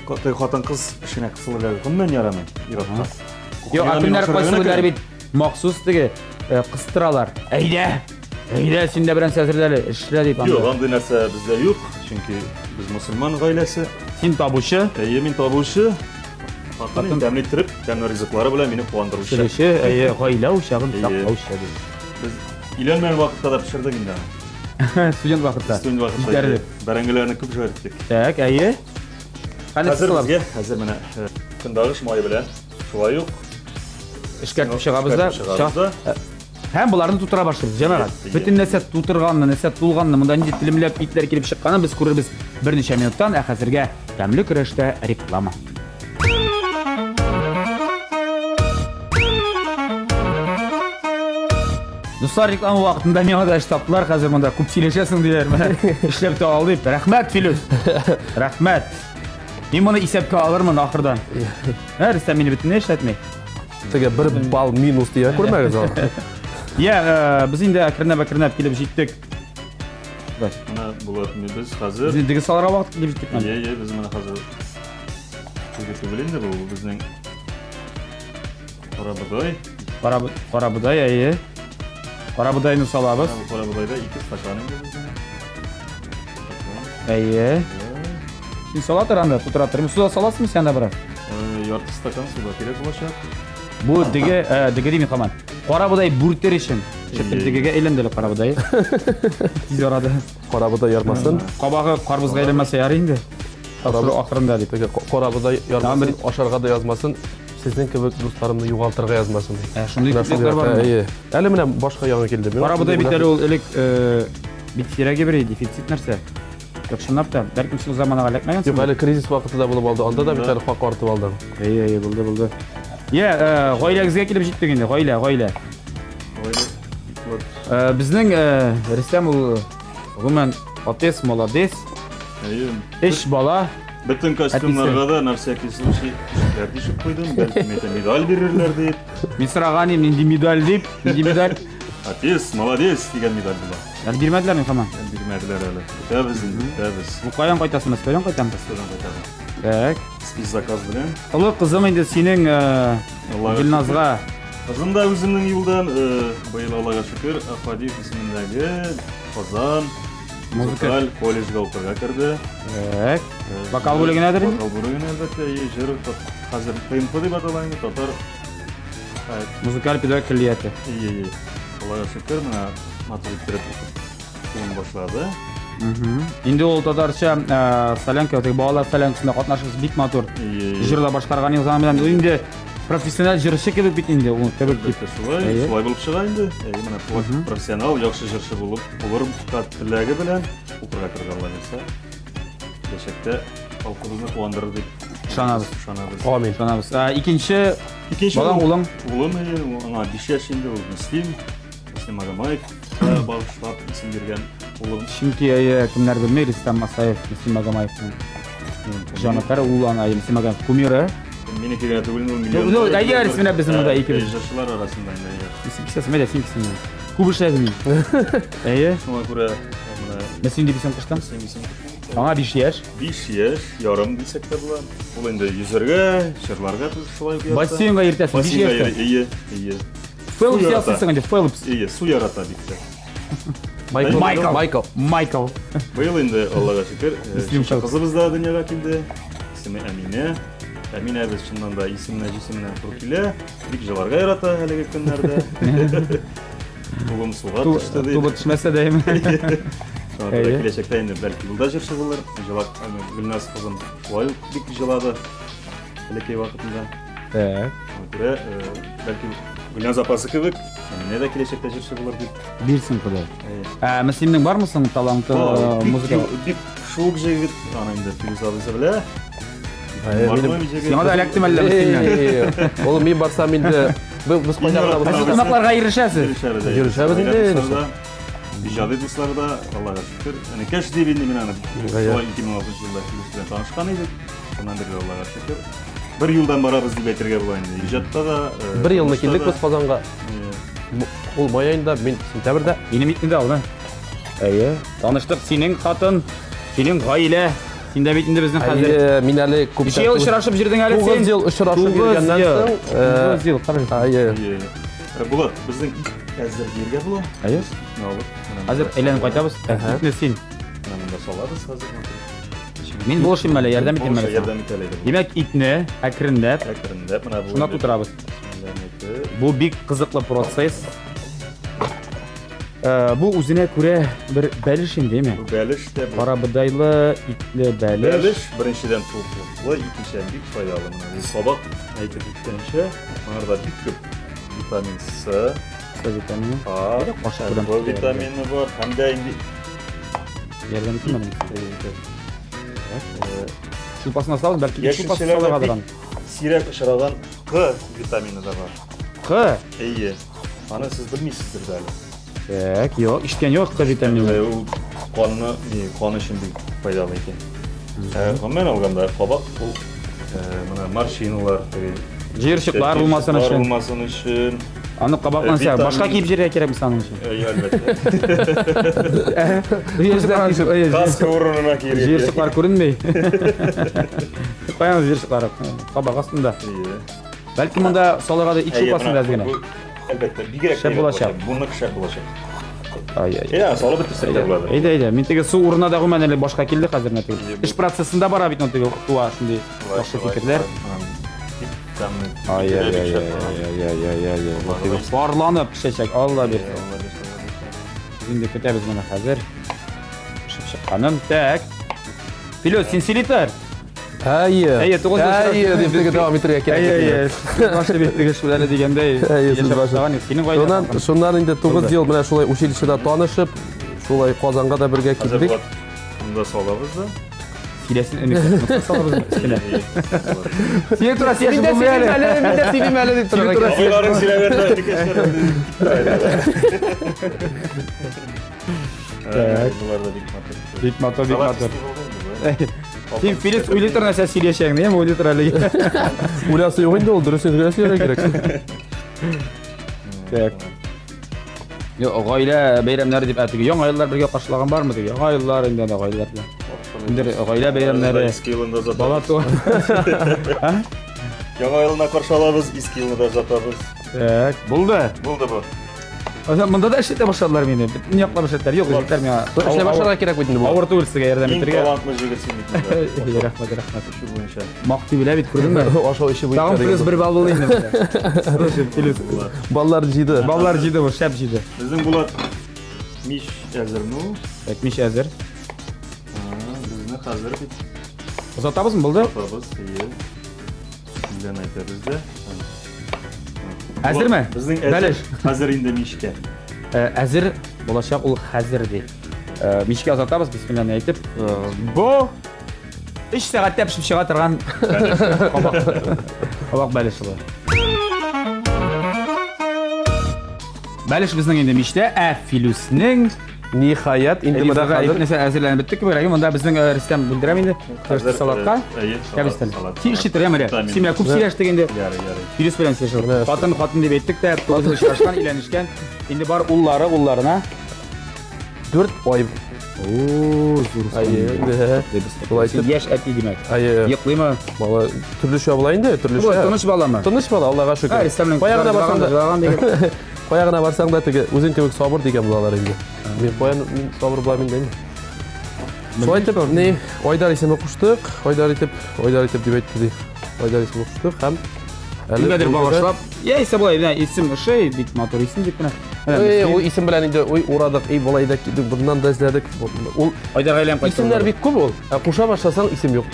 Speaker 2: Теге хатын-кыз эшенә кысылырга гомумән ярамый ир-атка.
Speaker 1: Юк,
Speaker 2: Кухняда
Speaker 1: ә
Speaker 2: мин
Speaker 1: көннәр
Speaker 2: ашарга
Speaker 1: кайсы
Speaker 2: гына
Speaker 1: көннәр
Speaker 2: керәм.
Speaker 1: бит махсус теге э, кыстыралар. Әйдә! Әйдә, син дә берәр әзерлә әле, эшлә дип
Speaker 2: Юк,
Speaker 1: анда.
Speaker 2: андый нәрсә бездә юк, чөнки без мөселман гаиләсе.
Speaker 1: Син табучы,
Speaker 2: Әйе, мин табучы. Хатын
Speaker 1: Хатын-
Speaker 2: тәмле иттереп, тәмле ризыклары белән мине куандыручы.
Speaker 1: пешерүче, әйе, гаилә учагын
Speaker 2: Әйе.
Speaker 1: саклаучы дип.
Speaker 2: Без өйләнмәгән вакытта да пешердек инде аны.
Speaker 1: Студент вакытта.
Speaker 2: Студент вакытта.
Speaker 1: Җитәрлек.
Speaker 2: Бәрәңгеләрне күп җибәрттек.
Speaker 1: Так, әйе. Кәне
Speaker 2: Хәзер
Speaker 1: салабыз.
Speaker 2: безгә, хәзер менә э, көнбагыш мае белән шулай ук
Speaker 1: Эшкәртеп чыгабыз да.
Speaker 2: Эшкәртеп чыгабыз да.
Speaker 1: Ча- Һәм боларны тутыра башлыйбыз, җәмәгать.
Speaker 2: Әйе.
Speaker 1: Бөтен нәрсә тутырганны, нәрсә тулганны, монда нинди телемләп итләр килеп чыкканын без күрербез берничә минуттан, ә хәзергә тәмле көрәштә реклама. Дуслар, реклама вакытында миңа да эш таптылар, хәзер монда күп сөйләшәсең диләр. Менә эшләп тә ал дип. Рәхмәт, Филүс. Рәхмәт. Мин моны исәпкә алырмын ахырдан. Ә, Рөстәм мине бөтенләй эшләтми.
Speaker 3: Теге бер балл минус дия күрмәгез ул.
Speaker 1: Я, э, без инде әкренләп әкренләп килеп җиттек. Бәс.
Speaker 2: Менә булат без хәзер.
Speaker 1: Без инде салырга вакыт килеп җиттек. менә.
Speaker 2: Иә, иә, без менә хәзер. Теге түгел инде бу безнең карабодай.
Speaker 1: Кара карабодай, әйе. Карабодайны салабыз.
Speaker 2: Бу карабодайда ике стакан инде безнең. Стакан.
Speaker 1: Әйе.
Speaker 2: Иә.
Speaker 1: Син сала тор анда, тутыра тор. Су да саласыңмы син анда бераз?
Speaker 2: Э, Ярты стакан суда кирәк булачак.
Speaker 1: Бу диге, э, диге дими хаман. Карабодай бүртер өчен. Шөптер
Speaker 2: Әйе.
Speaker 1: дигегә әйләнде әле карабодай. Тиз арада.
Speaker 3: Карабодай ярмасын.
Speaker 1: Кабагы карбызга әйләнмәсә ярый инде. Тапшыру ахырында дип.
Speaker 3: Теге карабодай ярмасын,
Speaker 1: Тагын
Speaker 3: ашарга да язмасын. Сезнең кебек дусларымны югалтырга язмасын.
Speaker 1: Ә, шундый
Speaker 3: Менә
Speaker 1: күпләр
Speaker 3: шундый
Speaker 1: бармы?
Speaker 3: Әйе. Әле менә башка яңа килде. Миңа
Speaker 1: Карабодай бит
Speaker 3: менә-
Speaker 1: әле ул элек э, бик сирәге бер дефицит нәрсә. Юк, чынлап та, бәлкем син ул заманага эләкмәгәнсең.
Speaker 3: Юк, әле кризис вакыты да булып алды. Анда да бит әле хак артып алды.
Speaker 1: Әйе, әйе, булды, булды. Я, э, гаиләгезгә килеп җиттек инде, гаилә, гаилә.
Speaker 2: Гаилә. Вот.
Speaker 1: Э, безнең э, Рөстәм ул гомумән отец, молодец,
Speaker 2: Әйе.
Speaker 1: эш бала.
Speaker 2: Бөтен костюмнарга да на всякий случай эшләр тишеп куйдым. Бәлки әйтәм, медаль бирерләр дип.
Speaker 1: Мин сораган идем, нинди медаль дип, нинди медаль.
Speaker 2: Отец, молодец дигән медаль була.
Speaker 1: Әле бирмәделәр миңа һаман.
Speaker 2: Әле бирмәделәр әле. Көтәбез инде, көтәбез.
Speaker 1: Бу каян кайтасың, Мәскәүдән кайтам.
Speaker 2: Мәскәүдән кайтабыз.
Speaker 1: Так.
Speaker 2: Спецзаказ белән.
Speaker 1: Олы кызым инде синең э,
Speaker 2: Аллага
Speaker 1: Гөлназга
Speaker 2: Кызым да үземнең юлдан, э, быел Аллага шөкер, Ахмадиев исемендәге Казан
Speaker 1: Музыка.
Speaker 2: музыкаль колледжга укырга керде.
Speaker 1: Так.
Speaker 2: Э,
Speaker 1: Вокал бүлегенәдер инде?
Speaker 2: Вокал бүлегенә, әлбәттә, и җыр хәзер ТМП дип атала инде, татар. Ә,
Speaker 1: Музыкаль педагог көллияте.
Speaker 2: Ие, ие. Аллага шөкер, менә матур иттереп укуын башлады.
Speaker 1: Инде ул татарча э, солянка, теге балалар солянкасында катнашып бик матур
Speaker 2: Ие, ие.
Speaker 1: җырлап башкарган Илһам белән. Ул инде профессиональ җырчы кебек бит инде ул кебек дип.
Speaker 2: Әлбәттә, шулай,
Speaker 1: Әйе.
Speaker 2: шулай булып чыга инде. Әйе, менә профессионал, яхшы җырчы булып булыр теләге белән укырга керде Алла бирсә. Киләчәктә халкыбызны куандырыр дип
Speaker 1: Ышанабыз.
Speaker 2: Ышанабыз.
Speaker 3: Амин.
Speaker 1: Ышанабыз. Ә, икенче
Speaker 2: Икенче
Speaker 1: балаң улың
Speaker 2: Улым, әйе, аңа 5 яшь инде, ул Мөслим, Мөслим Магомаев багышлап исем биргән улым.
Speaker 1: Чөнки әйе, кемнәр белми, Рөстәм Масаев, Мөслим Магомаевның җанатары, ул ана Мөслим Магомаев кумиры.
Speaker 2: Минеке генә түгел, ул
Speaker 1: Ну,
Speaker 2: миллион.
Speaker 1: ну, әйе, менә безнең монда икебез.
Speaker 2: Җырчылар арасында инде. әйе.
Speaker 1: Исем кисәсең, әйдә, син кисең. Күп эшләдем мин. Әйе,
Speaker 2: Шуңа күрә менә
Speaker 1: Мөслим дип исем куштым.
Speaker 2: Мөслим исем куштым.
Speaker 1: Аңа 5 яшь.
Speaker 2: 5 яшь, ярым дисәк тә була. Ул инде йөзәргә, җырларга шулай ук ярата.
Speaker 1: Бассейнга йөртәсең, 5
Speaker 2: Бассейнга
Speaker 1: яшьтә.
Speaker 2: йөри, әйе, әйе.
Speaker 1: Фелпс
Speaker 2: Су ярата.
Speaker 1: ясыйсың инде, Фелпс.
Speaker 2: Әйе, су ярата бик тә.
Speaker 3: Майкл.
Speaker 1: Майкл.
Speaker 3: Майкл.
Speaker 1: Майкл.
Speaker 2: Быел инде Аллага шөкер,
Speaker 1: Мөслим
Speaker 2: шушы
Speaker 1: Фелпс.
Speaker 2: кызыбыз да дөньяга килде. Исеме Әминә. Әминәбез чыннан да исеменә җисеменә туры килә. Бик җыларга ярата әлеге көннәрдә. Тубым суга төште ди.
Speaker 1: Тубы төшмәсә дә әйме.
Speaker 2: Шуңа күрә киләчәктә инде бәлки ул да җырчы булыр. Җылак Гөлназ кызым шулай ук бик җылады бәләкәй вакытында.
Speaker 1: Так.
Speaker 2: Шуңа күрә бәлки Гөлназ апасы кебек Әминә дә киләчәктә җырчы булыр дип.
Speaker 1: Бирсен Ходай. Ә Мөслимнең бармы соң таланты музыка?
Speaker 2: Бик шук җегет, аны инде Филүс абыйсы белә.
Speaker 1: Сиңа да эләктеме әллә Мөслимнән?
Speaker 3: Ул мин барсам инде без кайда гына
Speaker 1: булсак. Сез кунакларга ирешәсез.
Speaker 3: Йөрешәбез инде.
Speaker 2: Иҗади дуслар да, Аллага шөкер. Энекәш дип инде мин аны. Шулай 2006 елда Филүс белән танышкан идек. Шуннан бирле Аллага шөкер. Бер юлдан барабыз дип әйтергә була инде. Иҗатта да.
Speaker 3: Бер елны килдек без Казанга. Ул май аенда, мин сентябрьдә.
Speaker 1: Минем итне дә алды. Әйе. Таныштык синең хатын, синең гаилә. Син дә бит инде безнең хәзер.
Speaker 3: Әйе, мин әле күптән.
Speaker 1: Ничә ел очрашып йөрдең әле син?
Speaker 3: 9 ел очрашып йөргәннән соң,
Speaker 1: 9 ел, карыйм.
Speaker 3: Әйе.
Speaker 2: Булат, безнең ит әзер дияргә була.
Speaker 1: Әйе. Хәзер әйләнеп кайтабыз. Итне син.
Speaker 2: Менә монда салабыз хәзер.
Speaker 1: Мин булышыйм әле, ярдәм итим әле.
Speaker 2: Ярдәм итә әле.
Speaker 1: Димәк, итне әкренләп,
Speaker 2: әкренләп менә бу.
Speaker 1: Шуна тутырабыз. Бу бик кызыклы процесс. Э, бу үзенә күрә бер бәлеш инде, әйме?
Speaker 2: Бу бәлеш тә бу.
Speaker 1: Карабодайлы, итле бәлеш.
Speaker 2: Бәлеш беренчедән туклыклы, икенчедән бик файдалы. Менә бу сабак әйтеп үткәнчә, аңарда бик күп витамин С,
Speaker 1: С витамины.
Speaker 2: А,
Speaker 1: кашык
Speaker 2: В витамины бар, һәм дә инде
Speaker 1: ярдәм итим әле. Шулпасына салып, бәлки шулпасы салырга
Speaker 2: Сирәк очраган К витамины да бар.
Speaker 1: К?
Speaker 2: Әйе. Аны сез белмисездер дә әле.
Speaker 1: Так, юк, ишеткән юк К витамины.
Speaker 2: Ул канны, ни, кан өчен бик файдалы икән. Ә, гомумән алганда, кабак ул менә морщиналар,
Speaker 1: җыерчыклар булмасын өчен.
Speaker 2: Булмасын өчен.
Speaker 1: Аны кабак нәрсә, башка киеп җиргә кирәкме аның өчен?
Speaker 2: Әйе, әлбәттә.
Speaker 1: Җыерчыклар
Speaker 2: Каска урынына киергә.
Speaker 1: Җыерчыклар күренми. Каян җыерчыклар? Кабак астында.
Speaker 2: Әйе.
Speaker 1: Бәлки монда салырга да ит шулпасын да әз генә.
Speaker 2: Әлбәттә, бигрәк
Speaker 1: шәп булачак.
Speaker 2: Бу нык шәп булачак.
Speaker 1: Ай-ай.
Speaker 2: Әйдә, салып бетерсәк тә буладыр.
Speaker 1: Әйдә, әйдә. Мин теге су урынына да гомумән әле башка килде хәзер менә теге. Эш процессында бара бит теге туа шундый яхшы фикерләр. Ай-ай-ай-ай-ай-ай-ай. Парланып пешәчәк, Алла бирсә. Инде көтәбез моны хәзер. Пешеп чыкканын. Так. Филүс, син сөйли тор.
Speaker 3: Әйе.
Speaker 1: Әйе, тугыз ел
Speaker 3: Әйе, дип теге дәвам итәргә кирәк.
Speaker 1: Әйе, әйе. Башы бит теге шул әле дигәндәй.
Speaker 3: Әйе, сүз
Speaker 1: яшәп
Speaker 3: башы.
Speaker 1: башлаган идек. Синең гаилә.
Speaker 3: Шуннан, шуннан инде 9 ел менә шулай училищеда танышып, шулай Казанга да бергә
Speaker 2: Хәзер
Speaker 3: килдек.
Speaker 2: Булат, монда салабыз да.
Speaker 1: Сөйләсен энекәш. Салабыз өстенә. Синең тура
Speaker 3: Мин
Speaker 1: сөйләшеп
Speaker 3: дә
Speaker 1: булмый
Speaker 3: сөйлим
Speaker 1: әле.
Speaker 3: әле, мин дә сөйлим әле дип
Speaker 1: Синең
Speaker 3: торырга
Speaker 1: тура
Speaker 3: кирәк.
Speaker 2: Абыйларың сөйләгәндә энекәшләр
Speaker 1: Так.
Speaker 2: Болар да бик матур.
Speaker 1: Бик матур, бик
Speaker 2: Салат
Speaker 1: матур.
Speaker 2: исти булды инде бу, ә?
Speaker 1: Син Филис уйлый тор нәрсә сөйләшәң, яме уйлый тор әле.
Speaker 3: Уйласы юк инде ул, дөресен генә сөйләргә кирәк.
Speaker 1: Так. Йо, гаилә бәйрәмнәре дип, ә теге яңа еллар бергә каршылаган бармы теге? Яңа еллар инде анда гаиләләр белән. Инде гаилә бәйрәмнәре.
Speaker 2: Иске елында озатабыз.
Speaker 1: Бала туа.
Speaker 2: Яңа елына каршы алабыз, иске елны да озатабыз.
Speaker 1: Так, булды.
Speaker 2: Булды бу.
Speaker 1: Оза монда да эшләтә башладылар мине. Бөтен яклап эшләттеләр. Юк, егетләр миңа.
Speaker 3: Эшләп башларга кирәк бит инде бу.
Speaker 1: Авыр түгел сезгә ярдәм
Speaker 2: Иң
Speaker 1: итәргә.
Speaker 2: талантлы җегет син бит монда.
Speaker 1: Әй, Рәхмәт, рәхмәт.
Speaker 2: Эше буенча.
Speaker 1: Мактый белә бит, күрдеңме?
Speaker 3: Ашау эше буенча.
Speaker 1: Тагын плюс бер балл булды инде. Слушай, плюс.
Speaker 3: Баллар җыйды.
Speaker 1: Баллар җыйды бу, шәп җыйды.
Speaker 2: Безнең Булат мич әзерме ул?
Speaker 1: Так, мич әзер.
Speaker 2: Безне хәзер бит
Speaker 1: Озатабызмы, булды?
Speaker 2: Озатабыз, ие. Сүздән әйтәбез дә.
Speaker 1: Әзерме?
Speaker 2: Безнең әзер.
Speaker 1: Бәлеш.
Speaker 2: Хәзер инде мичкә.
Speaker 1: Э, әзер булачак ул хәзер ди. Э, мичкә озатабыз, бисмилланы әйтеп. Э, бу 3 сәгатьтә пешеп чыга торган кабак. Кабак бәлеше бу. Бәлеш безнең инде мичтә, ә Филүснең
Speaker 3: Ниһаять, инде менә
Speaker 1: Элизага
Speaker 3: хәзер
Speaker 1: нәрсә әзерләнеп беттек кебек, әйе, монда безнең э, Рөстәм бүлдерәм инде.
Speaker 2: Хәзер,
Speaker 1: Салатка.
Speaker 2: э, әйе, салат,
Speaker 1: Кәбестән.
Speaker 2: салат,
Speaker 1: Син
Speaker 2: салат.
Speaker 1: эшли торам әле.
Speaker 2: Витамин.
Speaker 1: Син менә күп сөйләштек инде.
Speaker 2: Ярый, ярый.
Speaker 1: Филүс белән сөйләшеп.
Speaker 3: Менә
Speaker 1: Хатын хатын дип әйттек тә, тугыз очрашкан, өйләнешкән. Инде бар уллары, улларына.
Speaker 3: 4 ай.
Speaker 1: О, зур.
Speaker 3: Әйе, инде. Шулай
Speaker 1: Син
Speaker 3: итеп.
Speaker 1: яшь әти димәк.
Speaker 3: Әйе.
Speaker 1: Йоклыймы?
Speaker 3: Бала төрлечә була инде,
Speaker 1: Бу
Speaker 3: төрлечә.
Speaker 1: тыныч баламы?
Speaker 3: Тыныч бала, Аллага
Speaker 1: Ә,
Speaker 3: шөкер.
Speaker 1: Рөстәмнең
Speaker 3: Кая гына барсаң да,
Speaker 1: җылаган дигән.
Speaker 3: кая гына барсаң да теге үзең кебек сабыр дигән булалар инде. Мин каян мин сабыр булам инде. Шулай итеп, ни, Айдар исеме куштык, Айдар итеп, Айдар итеп дип әйтте ди. Айдар исемен куштык һәм
Speaker 1: әле Кемгәдер багышлап, яисә болай менә исем ошый, бик матур исем дип менә.
Speaker 3: Эй, ул исем белән инде ой урадык, эй болай да килдек, буннан да эзләдек. Ул
Speaker 1: Айдарга әйләнеп кайтты.
Speaker 3: Исемнәр бик күп ул. Ә куша башласаң исем юк.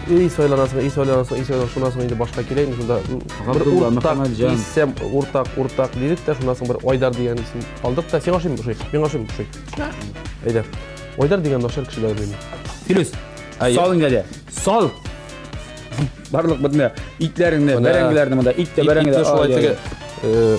Speaker 3: Эй сайланасың, эй сайланасың, эй сайланасың, шуннан соң инде башка килә инде шунда. Бер
Speaker 1: Габдулла,
Speaker 3: уртак
Speaker 1: Мөхәммәтҗан.
Speaker 3: исем, уртак, уртак дидек тә, шуннан соң бер Айдар дигән исем алдык та. Сиңа ошыймы? Ошый. Миңа ошыймы? Ошый. Әйдә. Айдар дигән начар кешеләр белмим.
Speaker 1: Филүс,
Speaker 3: Әйе.
Speaker 1: сал инде әле. Сал! Барлык бөтен итләреңне,
Speaker 3: Менә.
Speaker 1: бәрәңгеләрне монда, ит тә бәрәңге дә.
Speaker 3: Итне шулай
Speaker 1: Ай, ай,
Speaker 3: теге э,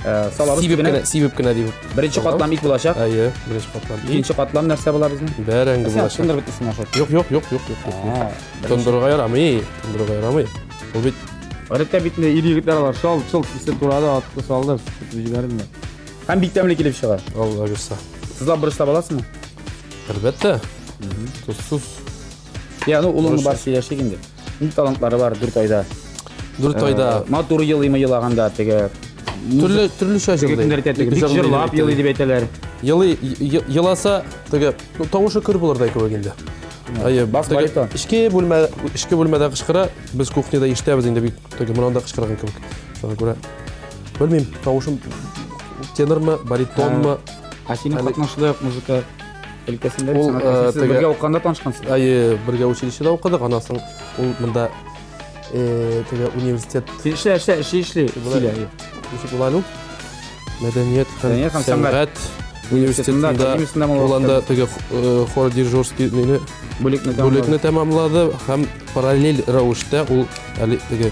Speaker 1: ай. Салабыз
Speaker 3: сибеп
Speaker 1: төбенә.
Speaker 3: кенә, сибеп кенә дип.
Speaker 1: Беренче катлам ит булачак.
Speaker 3: Әйе, беренче катлам. Ит,
Speaker 1: Икенче катлам нәрсә була безнең?
Speaker 3: бәрәңге
Speaker 1: Син
Speaker 3: булачак.
Speaker 1: тындырып бетәсең ашап.
Speaker 3: Юк, юк, юк, юк, юк, юк. Тондырырга ярамый, тондырырга ярамый. Ул бит
Speaker 1: Гадәттә бит инде ир егетләр алар шал, шол кисеп турады, атты, салды, сүтеп җибәрде. Һәм бик тәмле килеп чыга.
Speaker 3: Алла бирса.
Speaker 1: Тозлап борычлап аласыңмы?
Speaker 3: Әлбәттә. Тозсыз.
Speaker 1: Я, ну улыңны бар сөйләшик инде. Нинди талантлары бар 4 айда?
Speaker 3: 4 айда.
Speaker 1: Матур елыймы елаганда теге
Speaker 3: Төрле төрлечә
Speaker 1: Теге
Speaker 3: җырлый.
Speaker 1: кемдер әйтә, теге бик җырлап елый дип әйтәләр.
Speaker 3: Елый, еласа, теге ну, тавышы көр булырдай кебек инде. Әйе,
Speaker 1: Бас
Speaker 3: теге
Speaker 1: баритон.
Speaker 3: Эчке бүлмә, эчке бүлмәдә кычкыра, без кухняда ишетәбез инде бик теге моннан да кычкырган кебек. Шуңа күрә белмим, тавышым тенормы, баритонмы?
Speaker 1: Ә синең
Speaker 3: Әле-
Speaker 1: хатының шулай ук музыка өлкәсендә
Speaker 3: Ул,
Speaker 1: сәнгать
Speaker 3: э,
Speaker 1: өлкәсендә. Сез
Speaker 3: теге-
Speaker 1: бергә укыганда танышкансыз.
Speaker 3: Әйе, бергә училищеда укыдык, аннан соң ул монда э, теге университет
Speaker 1: Син эшлә, эшлә, эшли, эшли.
Speaker 3: Була-
Speaker 1: Сөйлә.
Speaker 3: ничек була әле ул? Мәдәният һәм
Speaker 1: Мәдәният һәм сәнгать
Speaker 3: сәнгать университетында
Speaker 1: академиясендә
Speaker 3: ул анда теге э, хор дирижерский мине
Speaker 1: бүлекне
Speaker 3: бүлекне тәмамлады һәм параллель рәвештә ул әле теге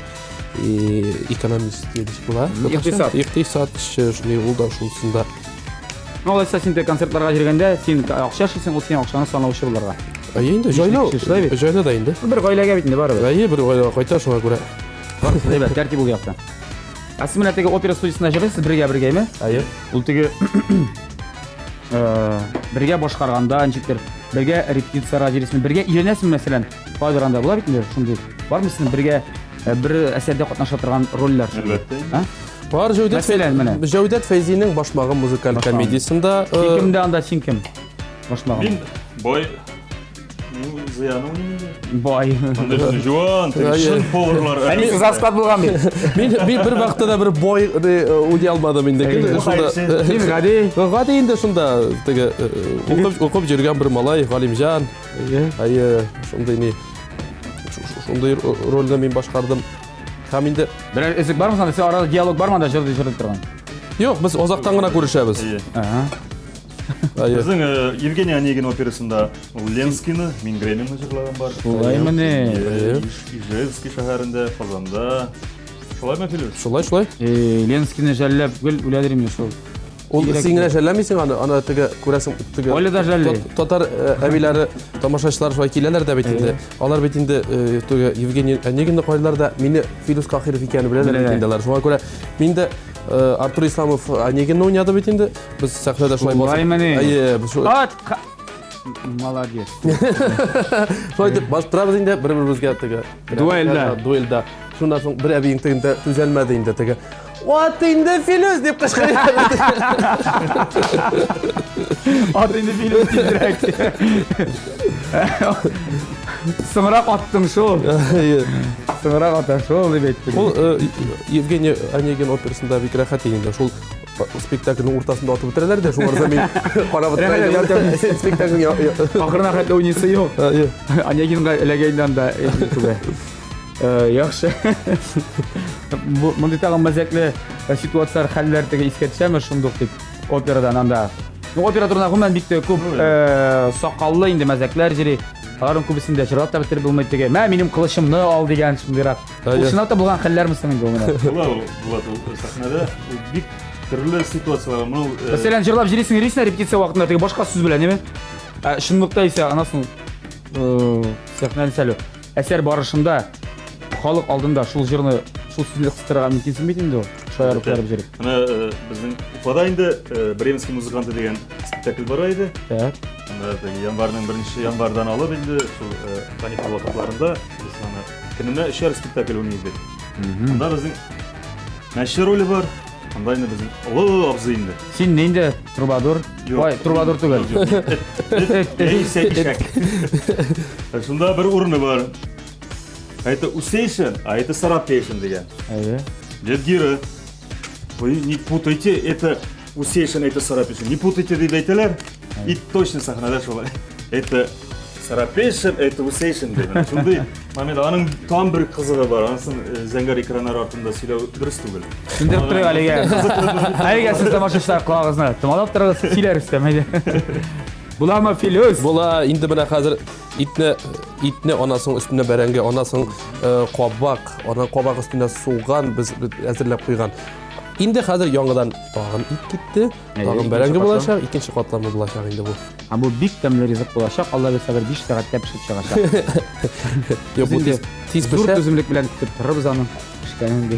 Speaker 3: э, экономист ничек була?
Speaker 1: Икътисад.
Speaker 3: Икътисадчы, шундый ул да шунысында.
Speaker 1: Ну, алайса син теге концертларга йөргәндә, син акча эшлисең, ул синең акчаны санаучы булырга.
Speaker 3: Әйе инде, җайлы,
Speaker 1: кеше шулай бит.
Speaker 3: җайлы да инде.
Speaker 1: Бер гаиләгә бит инде барыбер.
Speaker 3: Әйе, бер гаиләгә кайта шуңа күрә.
Speaker 1: Әйбәт, тәртип ул якта. Ә сез менә теге опера студиясендә җырлыйсыз бергә бергәме?
Speaker 3: Әйе.
Speaker 1: Ул теге э, бергә башкарганда ничектер, бергә репетициягә йөрисеңме, бергә өйрәнәсеңме, мәсәлән, кайдыр анда була бит инде шундый. Бармы сезнең бергә э, бер әсәрдә катнаша торган рольләр? шундый?
Speaker 2: Әлбәттә.
Speaker 1: А?
Speaker 3: Бар Җәүдәт
Speaker 1: Мәсәлән, менә.
Speaker 3: Җәүдәт Фәйзинең Башмагым музыкаль
Speaker 1: Башмагым.
Speaker 3: комедиясендә
Speaker 1: Син
Speaker 3: э,
Speaker 1: кем дә анда, син кем? Башмагым.
Speaker 2: Мин бай ну, зыяны уйныйм инде.
Speaker 1: Бай.
Speaker 2: Анда шундый жуан, теге
Speaker 3: Әйе.
Speaker 2: чын поварлар.
Speaker 1: Әнисе завсклад булган бит.
Speaker 3: Мин мин бер вакытта да бер бой э, уйный алмадым инде.
Speaker 1: Әйе.
Speaker 3: Шунда
Speaker 1: Син гади.
Speaker 3: Гади инде шунда теге э, укып укып йөргән бер малай Галимҗан. Әйе, шундый ни шундый рольне мин башкардым. Һәм инде
Speaker 1: Берәр өзек бармы санда? Син арада диалог бармы анда җырлый җырлый торган?
Speaker 3: Юк, без озактан гына күрешәбез.
Speaker 2: Әйе.
Speaker 1: Ага.
Speaker 3: Әйе.
Speaker 2: Безнең э, Евгений Онегин операсында ул Ленскийны, мин Греминны җырлаган бар.
Speaker 1: Шулаймыни?
Speaker 2: Әйе, Ижевский шәһәрендә, Казанда. Шулаймы, Филүс?
Speaker 3: Шулай, шулай.
Speaker 1: Э, Ленскийны жәлләп гел үләдер инде шул.
Speaker 3: Ул
Speaker 1: Кирәк
Speaker 3: син генә жәлләмисең аны, аны теге күрәсең, теге
Speaker 1: Оля да жәлли.
Speaker 3: Татар э, әбиләре, тамашачылар шулай киләләр дә бит инде. Алар бит инде э, теге Евгений Онегинны карыйлар да, мине Филүс Кахиров икәнен беләләр бит
Speaker 1: Беләләр.
Speaker 3: инде алар. Шуңа күрә мин дә э, Артур Исламов Онегинны уйнады бит инде. Без сәхнәдә шулай басып.
Speaker 1: Шулаймыни?
Speaker 3: Әйе, без шулай
Speaker 1: Ат! Молодец.
Speaker 3: шулай итеп басып торабыз инде бер-беребезгә теге.
Speaker 1: Дуэльдә.
Speaker 3: Дуэльдә. Шуннан соң бер әбиең тегендә түзәлмәде инде теге. Ат инде Филүс дип кычкырды.
Speaker 1: Ат инде Филүс тизрәк. Соңрак аттың шул.
Speaker 3: Әйе.
Speaker 1: Соңрак ата шул дип әйтте.
Speaker 3: Ул э, Евгений Онегин операсында бик рәхәт инде. Шул спектакльнең уртасында атып бетерәләр дә, шуңарда мин карап
Speaker 1: Рәхәт,
Speaker 3: утырам. Спектакльнең
Speaker 1: Ахырына хәтле уйныйсы юк.
Speaker 3: Әйе.
Speaker 1: Онегинга эләгә инде анда күбә. Э, яхшы. Бу мондый тагын мәзәкле э, ситуацияләр, хәлләр теге искә төшәме шундук дип операдан анда. Ну, опера турында гомумән бик тә күп э, сакаллы инде мәзәкләр йөри. Аларның күбесен дә җырлап та бетереп булмый теге. Мә, минем кылычымны ал дигән шундыйрак. Ул
Speaker 3: Әйе.
Speaker 1: чынлап та булган хәлләрме соң инде ул менә?
Speaker 2: Була ул, була ул сәхнәдә. Ул бик төрле ситуацияләр. Моны ул, э,
Speaker 1: Мәсәлән, җырлап йөрисең, йөрисең репетиция вакытында теге башка сүз белән, әйме? Ә чынлыкта исә анасың сәхнәне сәлү. Әсәр барышында халык алдында шул җырны, шул сүзне кыстырырга мөмкинсең бит инде ул. Шаярып шаярып йөреп.
Speaker 2: Менә э, безнең Уфада инде э, Бременский музыканты дигән спектакль бара иде.
Speaker 1: Так.
Speaker 2: Анда теге январьның беренче январьдан алып инде шул э, каникул вакытларында без аны көненә өчәр спектакль уйный идек. Анда безнең мәче роле бар. Анда инде безнең олы абзый инде.
Speaker 1: Син нинди трубадур?
Speaker 2: Юк.
Speaker 1: Ой, трубадур түгел.
Speaker 2: Яисә ишәк. Шунда бер урыны бар. А это Усейшин, а это Сарапейшин дигән.
Speaker 1: Әйе.
Speaker 2: Дед Гира, вы не путайте, это Усейшин, это Сарапейшин. Не путайте дип әйтәләр. И точно сәхнәдә шулай. Это Сарапейшин, это Усейшин дип. Менә Шундый момент. Аның там бер кызыгы бар. Анысын э, зәңгәр экраннар артында сөйләү дөрес түгел.
Speaker 1: Сүндереп торыйк әлегә. Әлегә сез тамашачылар колагыгызны томалап торыгыз, сөйләр Рөстәм, әйдә. Буламы Филүс?
Speaker 3: Була инде менә хәзер итне итне анасының өстенә бәрәңге, анасының э, кабак, анан кабак өстенә суган без әзерләп куйган. Инде хәзер яңадан тагын ит китте, тагын бәрәңге булачак, икенче катламы булачак инде бу.
Speaker 1: Һәм бу бик тәмле ризык булачак, Алла бирсә бер 5 сәгатьтә пешеп чыгачак.
Speaker 3: Юк, бу тиз, тиз
Speaker 1: Зур
Speaker 3: пешә.
Speaker 1: түземлек белән көтеп торырбыз аны пешкәнен ди.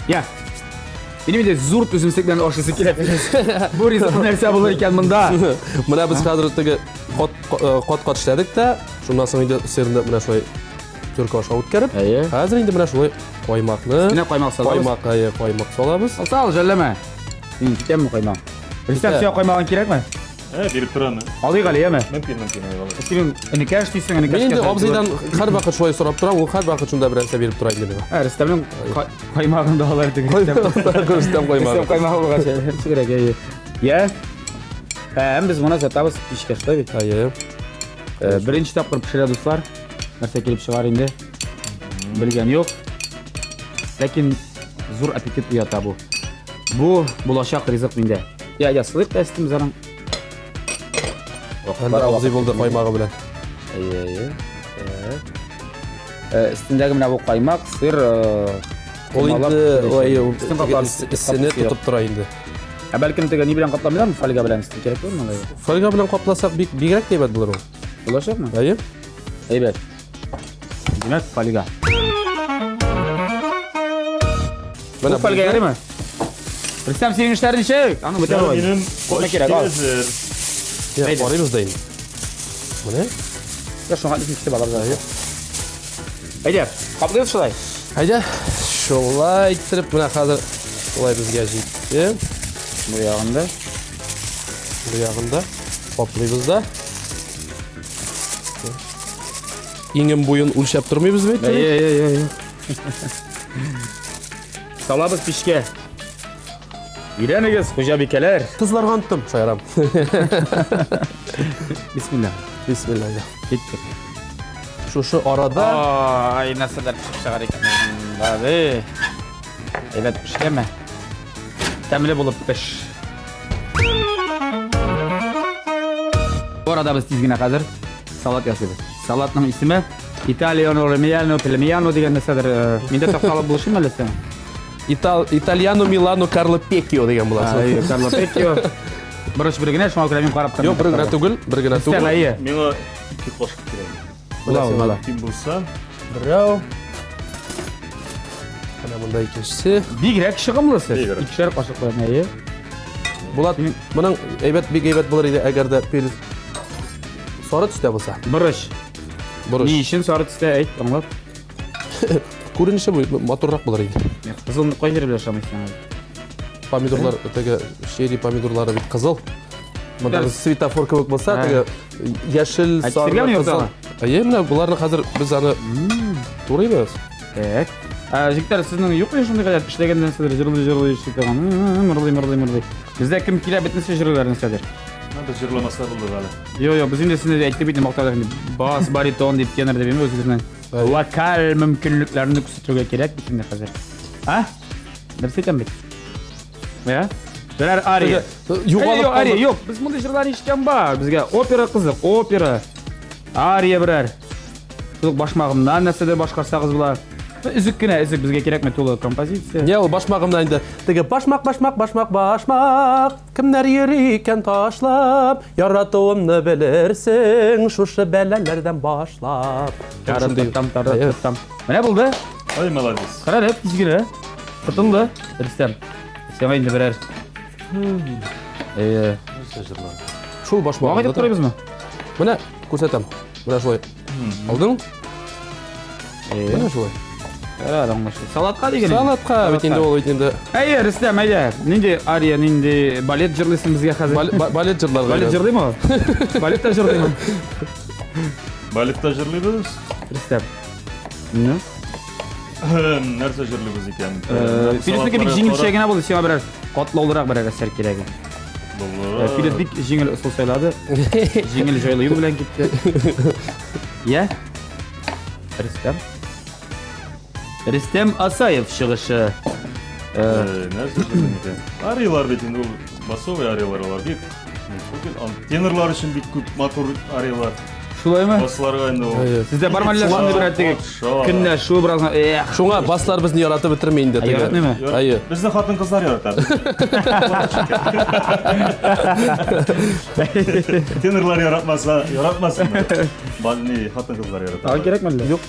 Speaker 1: Я. Минем инде зур түземсезлек белән ашыйсы килә. Бу ризык нәрсә булыр икән монда?
Speaker 3: Менә без хәзер теге кат-кат эшләдек тә, шуннан соң инде сырны менә шулай терка аша үткәреп,
Speaker 1: Әйе.
Speaker 3: хәзер инде менә шулай каймакны,
Speaker 1: Менә каймак салабыз.
Speaker 3: каймак, әйе, каймак салабыз.
Speaker 1: Сал, жәлләмә. Мин китәмме каймак? Рөстәм, сиңа каймагың кирәкме?
Speaker 2: Ә, биреп торам.
Speaker 1: Алыйк әле, яме.
Speaker 2: Мөмкин, мөмкин, алыйк.
Speaker 1: Синең энекәш дисең, энекәш.
Speaker 3: Мин инде абзыйдан һәрвакыт шулай сорап торам, ул һәрвакыт шунда берәрсә биреп тора инде миңа.
Speaker 1: Ә, Рөстәмнең каймагын да алар теге.
Speaker 3: Рөстәм каймагы.
Speaker 1: Рөстәм каймагы булгач, кирәк, әйе. Я. Һәм без моны сатабыз пичкә, шулай бит?
Speaker 3: Әйе.
Speaker 1: Беренче тапкыр пешерә, дуслар. Нәрсә килеп чыгар инде? Белгән юк. Ләкин зур аппетит уята бу. Бу булачак ризык миндә. Я, я, сылык та өстем заның.
Speaker 3: Әллә абзый булды каймагы белән.
Speaker 1: Әйе, әйе. Э, өстендәге менә бу каймак, сыр, э,
Speaker 3: Ул инде, ой, ул
Speaker 1: Өстен каплап,
Speaker 3: эссене тотып тора инде.
Speaker 1: Ә бәлкем теге ни белән капламыйлармы? Фольга белән өстен кирәк түгелме алай?
Speaker 3: Фольга белән капласак бик бигрәк тә әйбәт булыр ул.
Speaker 1: Булачакмы?
Speaker 3: Әйе.
Speaker 1: Әйбәт. Димәк, фольга.
Speaker 3: Менә
Speaker 1: Бу фольга ярыймы? Рөстәм, синең эшләр ничек? Аны бетә бугай.
Speaker 2: Минем
Speaker 1: Күпме кирәк, ал.
Speaker 2: әзер.
Speaker 3: Я,
Speaker 1: Әйдә.
Speaker 3: карыйбыз да инде. Менә.
Speaker 1: Я шуңа итне кисеп алабыз әле. Әйдә, каплыйбыз шулай.
Speaker 3: Әйдә, шулай иттереп менә хәзер шулай безгә җитте.
Speaker 1: Бу ягында.
Speaker 3: Бу ягында каплыйбыз да. Иңем буен үлчәп тормыйбыз бит.
Speaker 1: Әйе, әйе, әйе. Салабыз пичкә. Өйрәнегез, хуҗабикәләр.
Speaker 3: Кызларга оныттым, шаярам.
Speaker 1: Бисмилла.
Speaker 3: Бисмилла.
Speaker 1: Киттек.
Speaker 3: Шушы арада
Speaker 1: Ай, нәрсәләр пешеп чыгар икән. Бабы. Әйбәт пешкәнме? Тәмле булып пеш. Бу арада без тиз генә хәзер салат ясыйбыз. Салатның исеме Итальяно, Ромеяно, Пельмеяно дигән нәрсәдер. Э, мин дә такта алып булышыйм әле сиңа.
Speaker 3: Итал, Итальяно, Милано, Карло Пекио дигән була.
Speaker 1: Ай, Карло Пекио. Борыч бер генә, шуңа күрә мин карап тордым.
Speaker 3: Юк, бер генә түгел, бер генә
Speaker 1: түгел. Әйе.
Speaker 2: Миңа ике кашык кирәк.
Speaker 1: Була, була.
Speaker 2: Ким булса,
Speaker 3: Берәү. Менә монда икенчесе.
Speaker 1: Бигрәк чыгымлы сез.
Speaker 2: Бигрәк.
Speaker 1: Икешәр кашык белән, әйе.
Speaker 3: Булат, моның әйбәт, бик әйбәт булыр иде, әгәр дә перец сары төстә булса.
Speaker 1: Борыч.
Speaker 3: Борыч.
Speaker 1: Ни өчен сары төстә әйт, аңлат.
Speaker 3: Күренеше бу матуррак булыр иде.
Speaker 1: Кызылны кай җире белән ашамыйсың әле?
Speaker 3: Помидорлар, теге черри помидорлары бит кызыл. Монда светофор кебек булса, теге яшел, сары, кызыл. Әйе, менә боларны хәзер без аны турыйбыз.
Speaker 1: Так. Ә, җегетләр, сезнең юкмы шундый гадәт эшләгәндә нәрсәдер җырлый-җырлый эшли торган. Мырлый, мырлый, мырлый. Бездә кем килә, бөтенесе җырлыйлар нәрсәдер.
Speaker 2: Надо җырламаса булды әле.
Speaker 1: Йо, йо, без инде сезне әйттек бит, мактадык инде. Бас, баритон дип, тенор дип, инде үзегезнең вокаль мөмкинлекләрне күрсәтергә кирәк бит инде хәзер. А? Дөрес әйтәм бит. Я? Берәр ария.
Speaker 3: Югалып
Speaker 1: Юк, ария, юк. Без мондый җырлар ишеткән бар. Безгә опера кызык, опера. Ария берәр. Шул башмагымнан нәрсәдер башкарсагыз була. Өзек кенә, өзек безгә кирәкме тулы композиция.
Speaker 3: Не, ул башмагымнан инде. Теге башмак, башмак, башмак, башмак. Кемнәр йөри икән ташлап, яратуымны белерсең, шушы бәлаләрдән башлап.
Speaker 1: Тарам тарам. Менә булды.
Speaker 2: Ай, молодец.
Speaker 1: Кара әле, тиз генә. Тотынды, Рөстәм. Сиңа инде берәр. Әйе.
Speaker 3: Шул башмак.
Speaker 1: Вак итеп турыйбызмы?
Speaker 3: Менә күрсәтәм. Менә шулай. Алдың? Менә шулай.
Speaker 1: Ярар, аңлашылды. Салатка дигән.
Speaker 3: Салатка бит инде ул бит инде.
Speaker 1: Әйе, Рөстәм, әйдә. Нинди ария, нинди балет җырлыйсың безгә хәзер?
Speaker 3: Балет җырларга.
Speaker 1: Балет җырлыймы? Балет та җырлыймы?
Speaker 2: Балетта җырлыйбыз.
Speaker 1: Рөстәм. Ну?
Speaker 2: Нәрсә җырлыйбыз икән?
Speaker 1: Э, Филиснеке бик җиңелчә генә булды, сиңа берәр катлаулырак берәр әсәр кирәк. Э, Филис бик җиңел ысул сайлады. Җиңел җайлы юл белән китте. Я? Рөстәм. Рөстәм Асаев чыгышы.
Speaker 2: Э, нәрсә җырлыйм икән? Ариялар бит инде ул басовый ариялар алар бик түгел. Тенорлар өчен бик күп матур ариялар.
Speaker 1: Шулаймы?
Speaker 2: Басларга инде ул.
Speaker 1: Сездә бармы әллә шундый бер теге көнләшү бераз эх.
Speaker 3: Шуңа баслар безне яратып бетерми инде.
Speaker 1: Яратмыймы?
Speaker 3: Әйе.
Speaker 2: Безне хатын-кызлар ярата. Тенорлар яратмаса, яратмасын. Базны хатын-кызлар ярата.
Speaker 1: Тагын кирәкме әллә?
Speaker 3: Юк.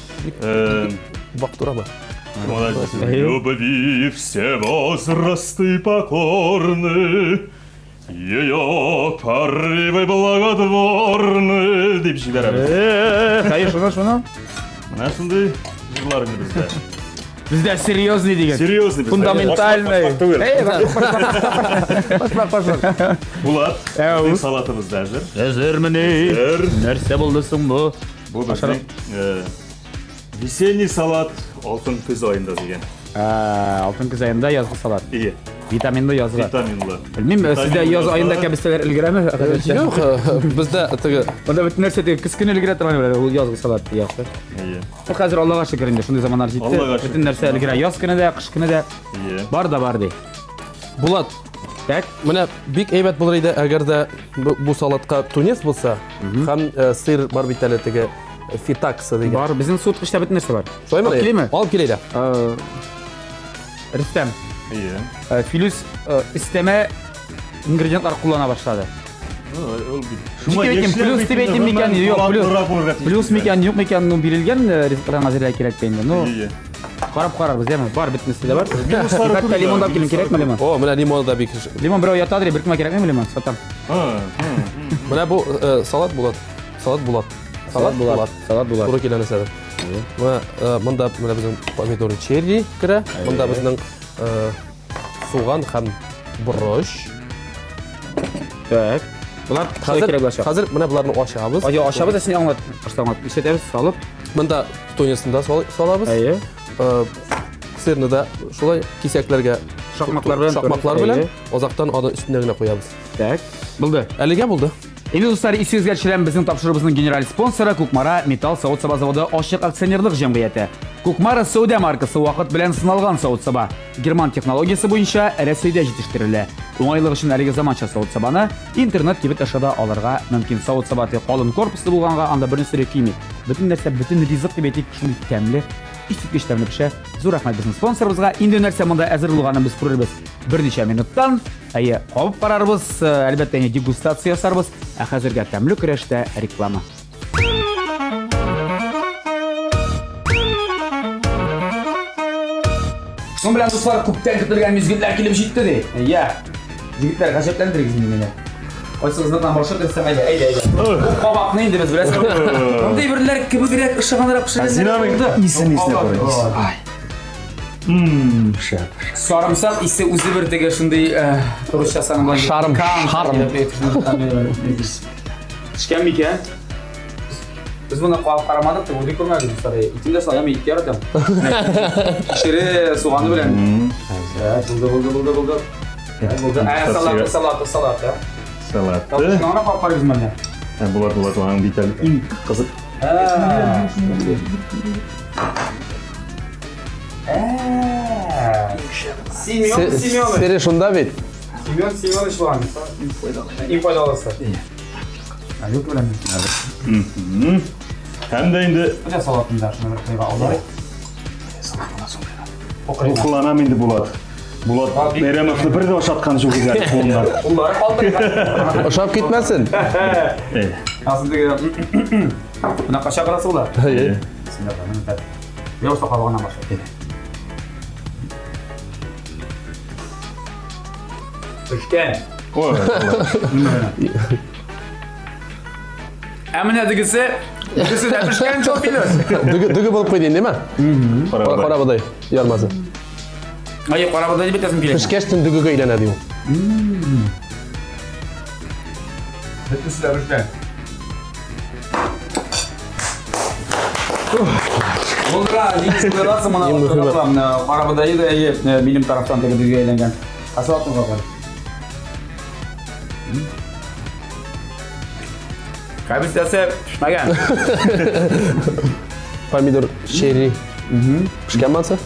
Speaker 3: Бак турамы?
Speaker 2: Молодец. Любви все возрасты покорны, Ее порывы благотворны, дип җибәрәбез.
Speaker 1: Хәер, шуны, шуны.
Speaker 2: Менә шундый җырлар инде бездә.
Speaker 1: Бездә серьезный дигән.
Speaker 2: Серьезный бездә.
Speaker 1: Фундаментальный.
Speaker 2: Эй,
Speaker 1: Башмак, башмак.
Speaker 2: Булат, безнең салатыбыз да әзер.
Speaker 1: Әзермени? Нәрсә булды соң бу?
Speaker 2: Бу безнең весенний салат алтын көз аенда дигән.
Speaker 1: Алтын көз аенда язгы салат.
Speaker 2: Ие.
Speaker 1: Витаминлы язгы.
Speaker 2: Витаминлы.
Speaker 1: Белмим, сездә яз аенда кәбестәләр өлгерәме?
Speaker 3: Юк, бездә теге
Speaker 1: Монда бөтен нәрсә теге көз көне өлгерә торган бер ул язгы салат яхшы.
Speaker 2: Ие.
Speaker 1: Бу хәзер Аллага шөкер инде шундый заманнар җитте.
Speaker 2: Аллага шөкер.
Speaker 1: Бөтен нәрсә өлгерә. Яз көне дә, кыш көне дә
Speaker 2: Ие.
Speaker 1: бар да бар ди.
Speaker 3: Булат,
Speaker 1: Так.
Speaker 3: менә бик әйбәт булыр иде, әгәр дә бу салатка тунец булса, һәм сыр бар бит әле теге фитакса дигән.
Speaker 1: Бар, безнең суыткычта бөтен нәрсә бар.
Speaker 3: Шулаймы?
Speaker 1: Алып килейме?
Speaker 3: Алып киләйдә.
Speaker 1: Рөстәм,
Speaker 2: Ие.
Speaker 1: Филүс өстәмә ингредиентлар куллана башлады.
Speaker 2: Ул бит.
Speaker 1: Ничек әйтим, плюс дип әйтим микән, юк, плюс. Плюс микән, юк микән, ну бирелгән ризыклардан әзерләр кирәк тә инде. Ну, карап карарбыз, яме, бар бөтенесе дә бар.
Speaker 2: Минуслары
Speaker 1: Хәтта лимон да алып килим, кирәкме лимон?
Speaker 3: О, менә лимон да бик.
Speaker 1: Лимон берәү ятадыр, беркемгә кирәкмиме лимон? Сатам.
Speaker 3: Менә бу салат булат. Салат булат.
Speaker 1: Салат булат. Салат булат.
Speaker 3: Туры килә нәрсәдер. Менә монда менә безнең помидоры черри керә. Монда безнең суган һәм борыч.
Speaker 1: Так. Булар
Speaker 3: хәзер
Speaker 1: кирәк булачак.
Speaker 3: Хәзер менә боларны ачабыз.
Speaker 1: Ай, ачабыз, ә син аңлат. Башта аңлат. Ишетәбез, салып.
Speaker 3: Монда тунецын да салабыз.
Speaker 1: Әйе.
Speaker 3: Сырны да шулай кисәкләргә
Speaker 1: шакмаклар белән,
Speaker 3: шакмаклар белән азактан аны өстенә генә куябыз.
Speaker 1: Так. Булды.
Speaker 3: Әлегә булды.
Speaker 1: Инде дуслар, исегезгә төшерәм, безнең тапшыруыбызның генераль спонсоры Кукмара металл савыт-саба заводы ачык акционерлык җәмгыяте. Кукмара сәүдә маркасы вакыт белән сыналган савыт-саба. Герман технологиясе буенча Рәсәйдә җитештерелә. Уңайлык өчен әлеге заманча савыт-сабаны интернет кибет аша да алырга мөмкин. Савыт-саба тек калын корпуслы булганга анда бер нәрсә дә кими. Бөтен нәрсә, бөтен ризык дип әйтик, шундый тәмле, искиткеч тәмле пешә. Зур рәхмәт безнең спонсорыбызга. Инде нәрсә монда әзер булганын без күрербез берничә минуттан. Әйе, кабып карарбыз, әлбәттә, инде дегустация ясарбыз. Ә хәзергә тәмле көрәштә реклама. Шуның белән, дуслар, күптән көтелгән мизгелләр килеп җитте ди. Әйе. Егетләр, гаҗәпләндерегез инде мине. Кайсыгызны башы керсәм, әйдә, әйдә, әйдә. Бу кабакны инде без беләсез. Мондый берләр кебегрәк ышыганрак пешергәннәр булды.
Speaker 2: Исен исенә карый. Шәп.
Speaker 1: Сарымсак исе үзе бер теге шундый русча саналган.
Speaker 3: Шарм, шарм.
Speaker 1: Пешкән микән? Без моны кабып карамадык, тик уйлый күрмәдек, дуслар. Итен дә салам, ит яратам. Кишере, суганы белән. Булды, булды, булды, булды. Булды. Ә, салат, салат, салат, ә.
Speaker 2: Салат.
Speaker 1: Шуны кабып карыйбыз менә.
Speaker 2: Булат, булат, аның бит әле иң кызык.
Speaker 1: Семен Семенович.
Speaker 3: Сере шунда бит.
Speaker 1: Семен Семенович булган. Иң файдалысы. Юк белән.
Speaker 2: Һәм дә инде
Speaker 1: Менә салатында шуны бер кыйга аларык.
Speaker 2: Кулланам инде Булат. Булат Бәйрәмовны бер дә ашаткан юк иде әле кулыннан.
Speaker 1: Куллары калдырган.
Speaker 3: Ошап китмәсен.
Speaker 1: Асын теге. Менә кача карасы була. Я башта кабыгыннан башлыйм. Пешкән.
Speaker 2: Ой,
Speaker 1: Ә менә дегесе, дегесе дә пешкән шул Филүс.
Speaker 3: Дөге дөге булып куйды инде, ме? Кара бодай ярмасы.
Speaker 1: Ай, кара бодай дип әйтәсем килә.
Speaker 3: Пешкәч төн дөгегә әйләнә ди ул.
Speaker 1: Бөтенесе дә пешкән. Булдыра, нигез куеласың моны.
Speaker 3: Иң мөһиме.
Speaker 1: Карабодае да әйе, минем тарафтан теге безгә әйләнгән. Ә салатны калган. Кәбестәсе пешмәгән.
Speaker 3: Помидор черри. Пешкән мансы?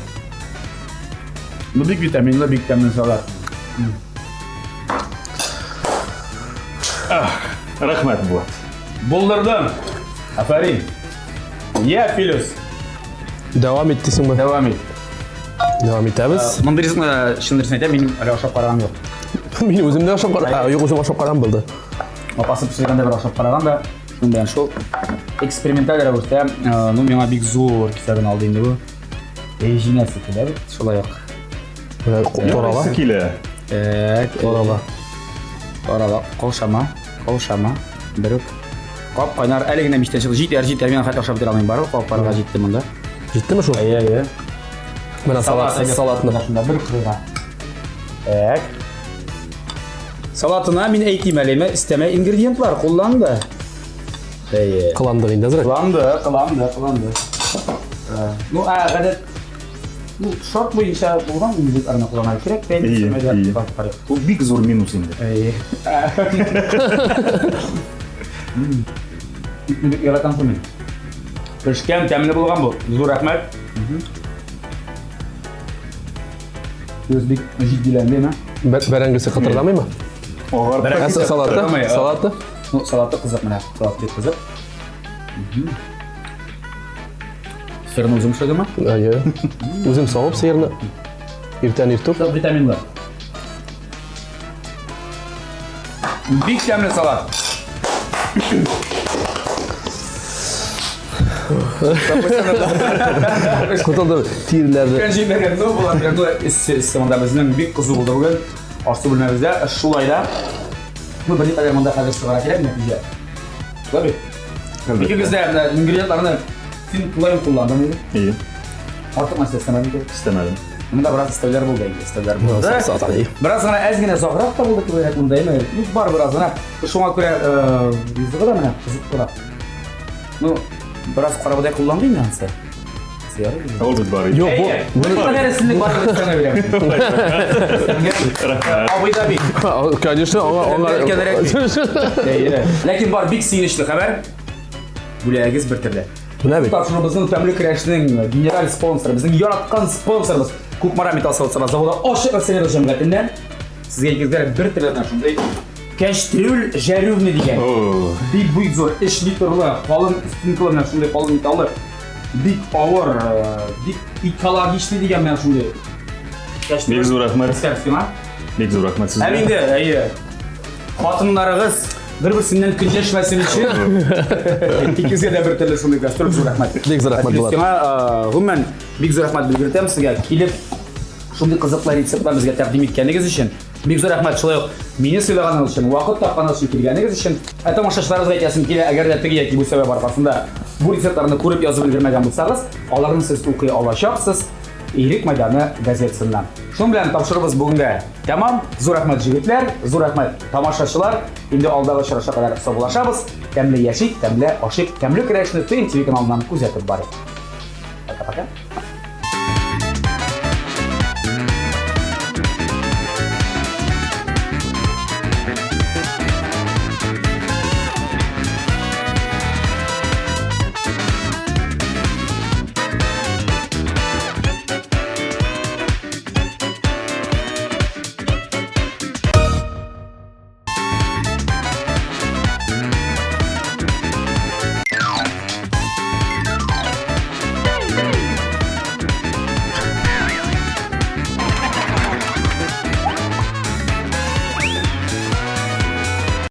Speaker 1: Ну бик витаминлы, бик тәмле салат.
Speaker 2: Рәхмәт, Булат.
Speaker 1: Булдырдың. Афәрин. Я, Филюс.
Speaker 3: Дәвам ит дисеңме?
Speaker 1: Дәвам ит.
Speaker 3: Дәвам итәбез.
Speaker 1: Мондый ризыкны чын дөресен әйтәм, минем әле ашап караганым юк.
Speaker 3: Мин үзем дә ашап караган, юк, үзем ашап караган булды.
Speaker 1: Апасы пешергәндә бер ашап караган да, шуның белән шул эксперименталь рәвештә, ну, миңа бик зур кисәген алды инде бу. Эй, җиңәсе килә бит, шулай ук.
Speaker 3: Менә Торала.
Speaker 2: Килә.
Speaker 1: Так,
Speaker 3: Торала.
Speaker 1: Торала, каушама, каушама. Берүк. Кап кайнар, әле генә мичтән чыкты. Җитәр, җитәр, мин хәтта ашап бетерә алмыйм. Барыбер кап-карага җитте монда.
Speaker 3: Җиттеме шул?
Speaker 1: Әйе, әйе.
Speaker 3: Менә салат, салатны.
Speaker 1: Шунда бер кырыйга. Так. Салатына мин әйтим әле, өстәмә ингредиентлар кулланды. Әйе.
Speaker 3: Кыландык инде әзрәк.
Speaker 1: Кыланды, кыланды, кыланды. Ну, ә гадәт ну, шарт буенча булган ингредиентларны кулланырга кирәк, тә инде
Speaker 2: Әйе,
Speaker 1: өстәмә дә
Speaker 2: әйе.
Speaker 1: барып карыйк.
Speaker 2: Бу бик зур минус инде.
Speaker 1: Әйе. Итне бик яратам шул мин. Пешкән, тәмле булган бу. Зур рәхмәт. Сүз бик җитдиләнде, ме?
Speaker 3: Бәрәңгесе кытырдамыймы?
Speaker 2: Агарып та
Speaker 3: Ә
Speaker 2: китә.
Speaker 3: салаты?
Speaker 1: Кытырдамый, а.
Speaker 3: Салаты?
Speaker 1: Ну, салаты кызык менә. Салат бик кызык. Сырны үзең пешердеңме?
Speaker 3: Әйе. Үзем савып сыерны. Иртән иртүк.
Speaker 1: Çok витаминлы. Бик тәмле салат.
Speaker 3: Котылды тиреләрне.
Speaker 1: Үткән җимәгән, ну, була, ну, эссе, эссе монда безнең бик кызу булды бүген. Аш-су бүлмәбездә шулай да. Ну, берникадәр монда хәзер чыгара кирәк нәтиҗә. Шулай бит? Икегез дә менә ингредиентларны син тулаем кулландың инде.
Speaker 2: Әйе,
Speaker 1: Артык нәрсә өстәмәдең инде.
Speaker 2: өстәмәдем.
Speaker 1: Монда бераз өстәүләр булды инде, өстәүләр булды.
Speaker 3: Салат.
Speaker 1: Бераз гына әз генә озаграк та булды кебек монда, әйме? Ну, бар бераз гына. Шуңа күрә ризыгы да менә кызыклырак. Ну, бераз карабодай кулланды инде анысы. Ярый.
Speaker 2: Ул бит бар иде.
Speaker 3: Юк, бу
Speaker 1: Бу кадәр өстенлек бар өстәмә бирәм. Абый да бит.
Speaker 3: Конечно, аңа аңа
Speaker 1: Өлкәнрәк Әйе. Ләкин бар бик сөенечле хәбәр. Бүләгегез бер төрле.
Speaker 3: Менә бит.
Speaker 1: Тапшыруыбызның тәмле көрәшнең генераль спонсоры, безнең яраткан спонсорыбыз Кукмара металл савыт-саба заводы ачык акционерлык җәмгыятеннән сезгә икегезгә бер төрле менә шундый кәчтрүл жарювный дигән.
Speaker 2: О,
Speaker 1: Бик бик зур, 3 литрлы, калын стенкалы менә шундый калын металлы, бик авыр, бик экологичный дигән менә шундый.
Speaker 2: Бик зур рәхмәт.
Speaker 1: Рәхмәт сиңа.
Speaker 2: Бик зур рәхмәт сезгә.
Speaker 1: Һәм инде, әйе, хатыннарыгыз бер-берсеннән көнләшмәсен өчен икегезгә дә бер төрле шундый гастроль зур рәхмәт.
Speaker 3: Бик зур рәхмәт, Булат.
Speaker 1: Сиңа гомумән бик зур рәхмәт белгертәм сезгә килеп шундый кызыклы рецептлар безгә тәкъдим иткәнегез өчен. Бик зур рәхмәт шулай ук мине сыйлаганыгыз өчен, вакыт тапканыгыз өчен, килгәнегез өчен. Ә тамашачыларыбызга әйтәсем килә, әгәр дә теге яки бу сәбәп аркасында бу рецептларны күреп язып өлгермәгән булсагыз, аларны сез укый алачаксыз Ирек мәйданы газетасыннан. Шуның белән тапшырыбыз бүгенгә тәмам. Зур рәхмәт җегетләр, зур рәхмәт тамашачылар. Инде алдагы очрашка кадәр саубуллашабыз. Тәмле яшик, тәмле ашыйк, тәмле көрәшне ТНТВ каналыннан күзәтеп барыйк. Пока-пока.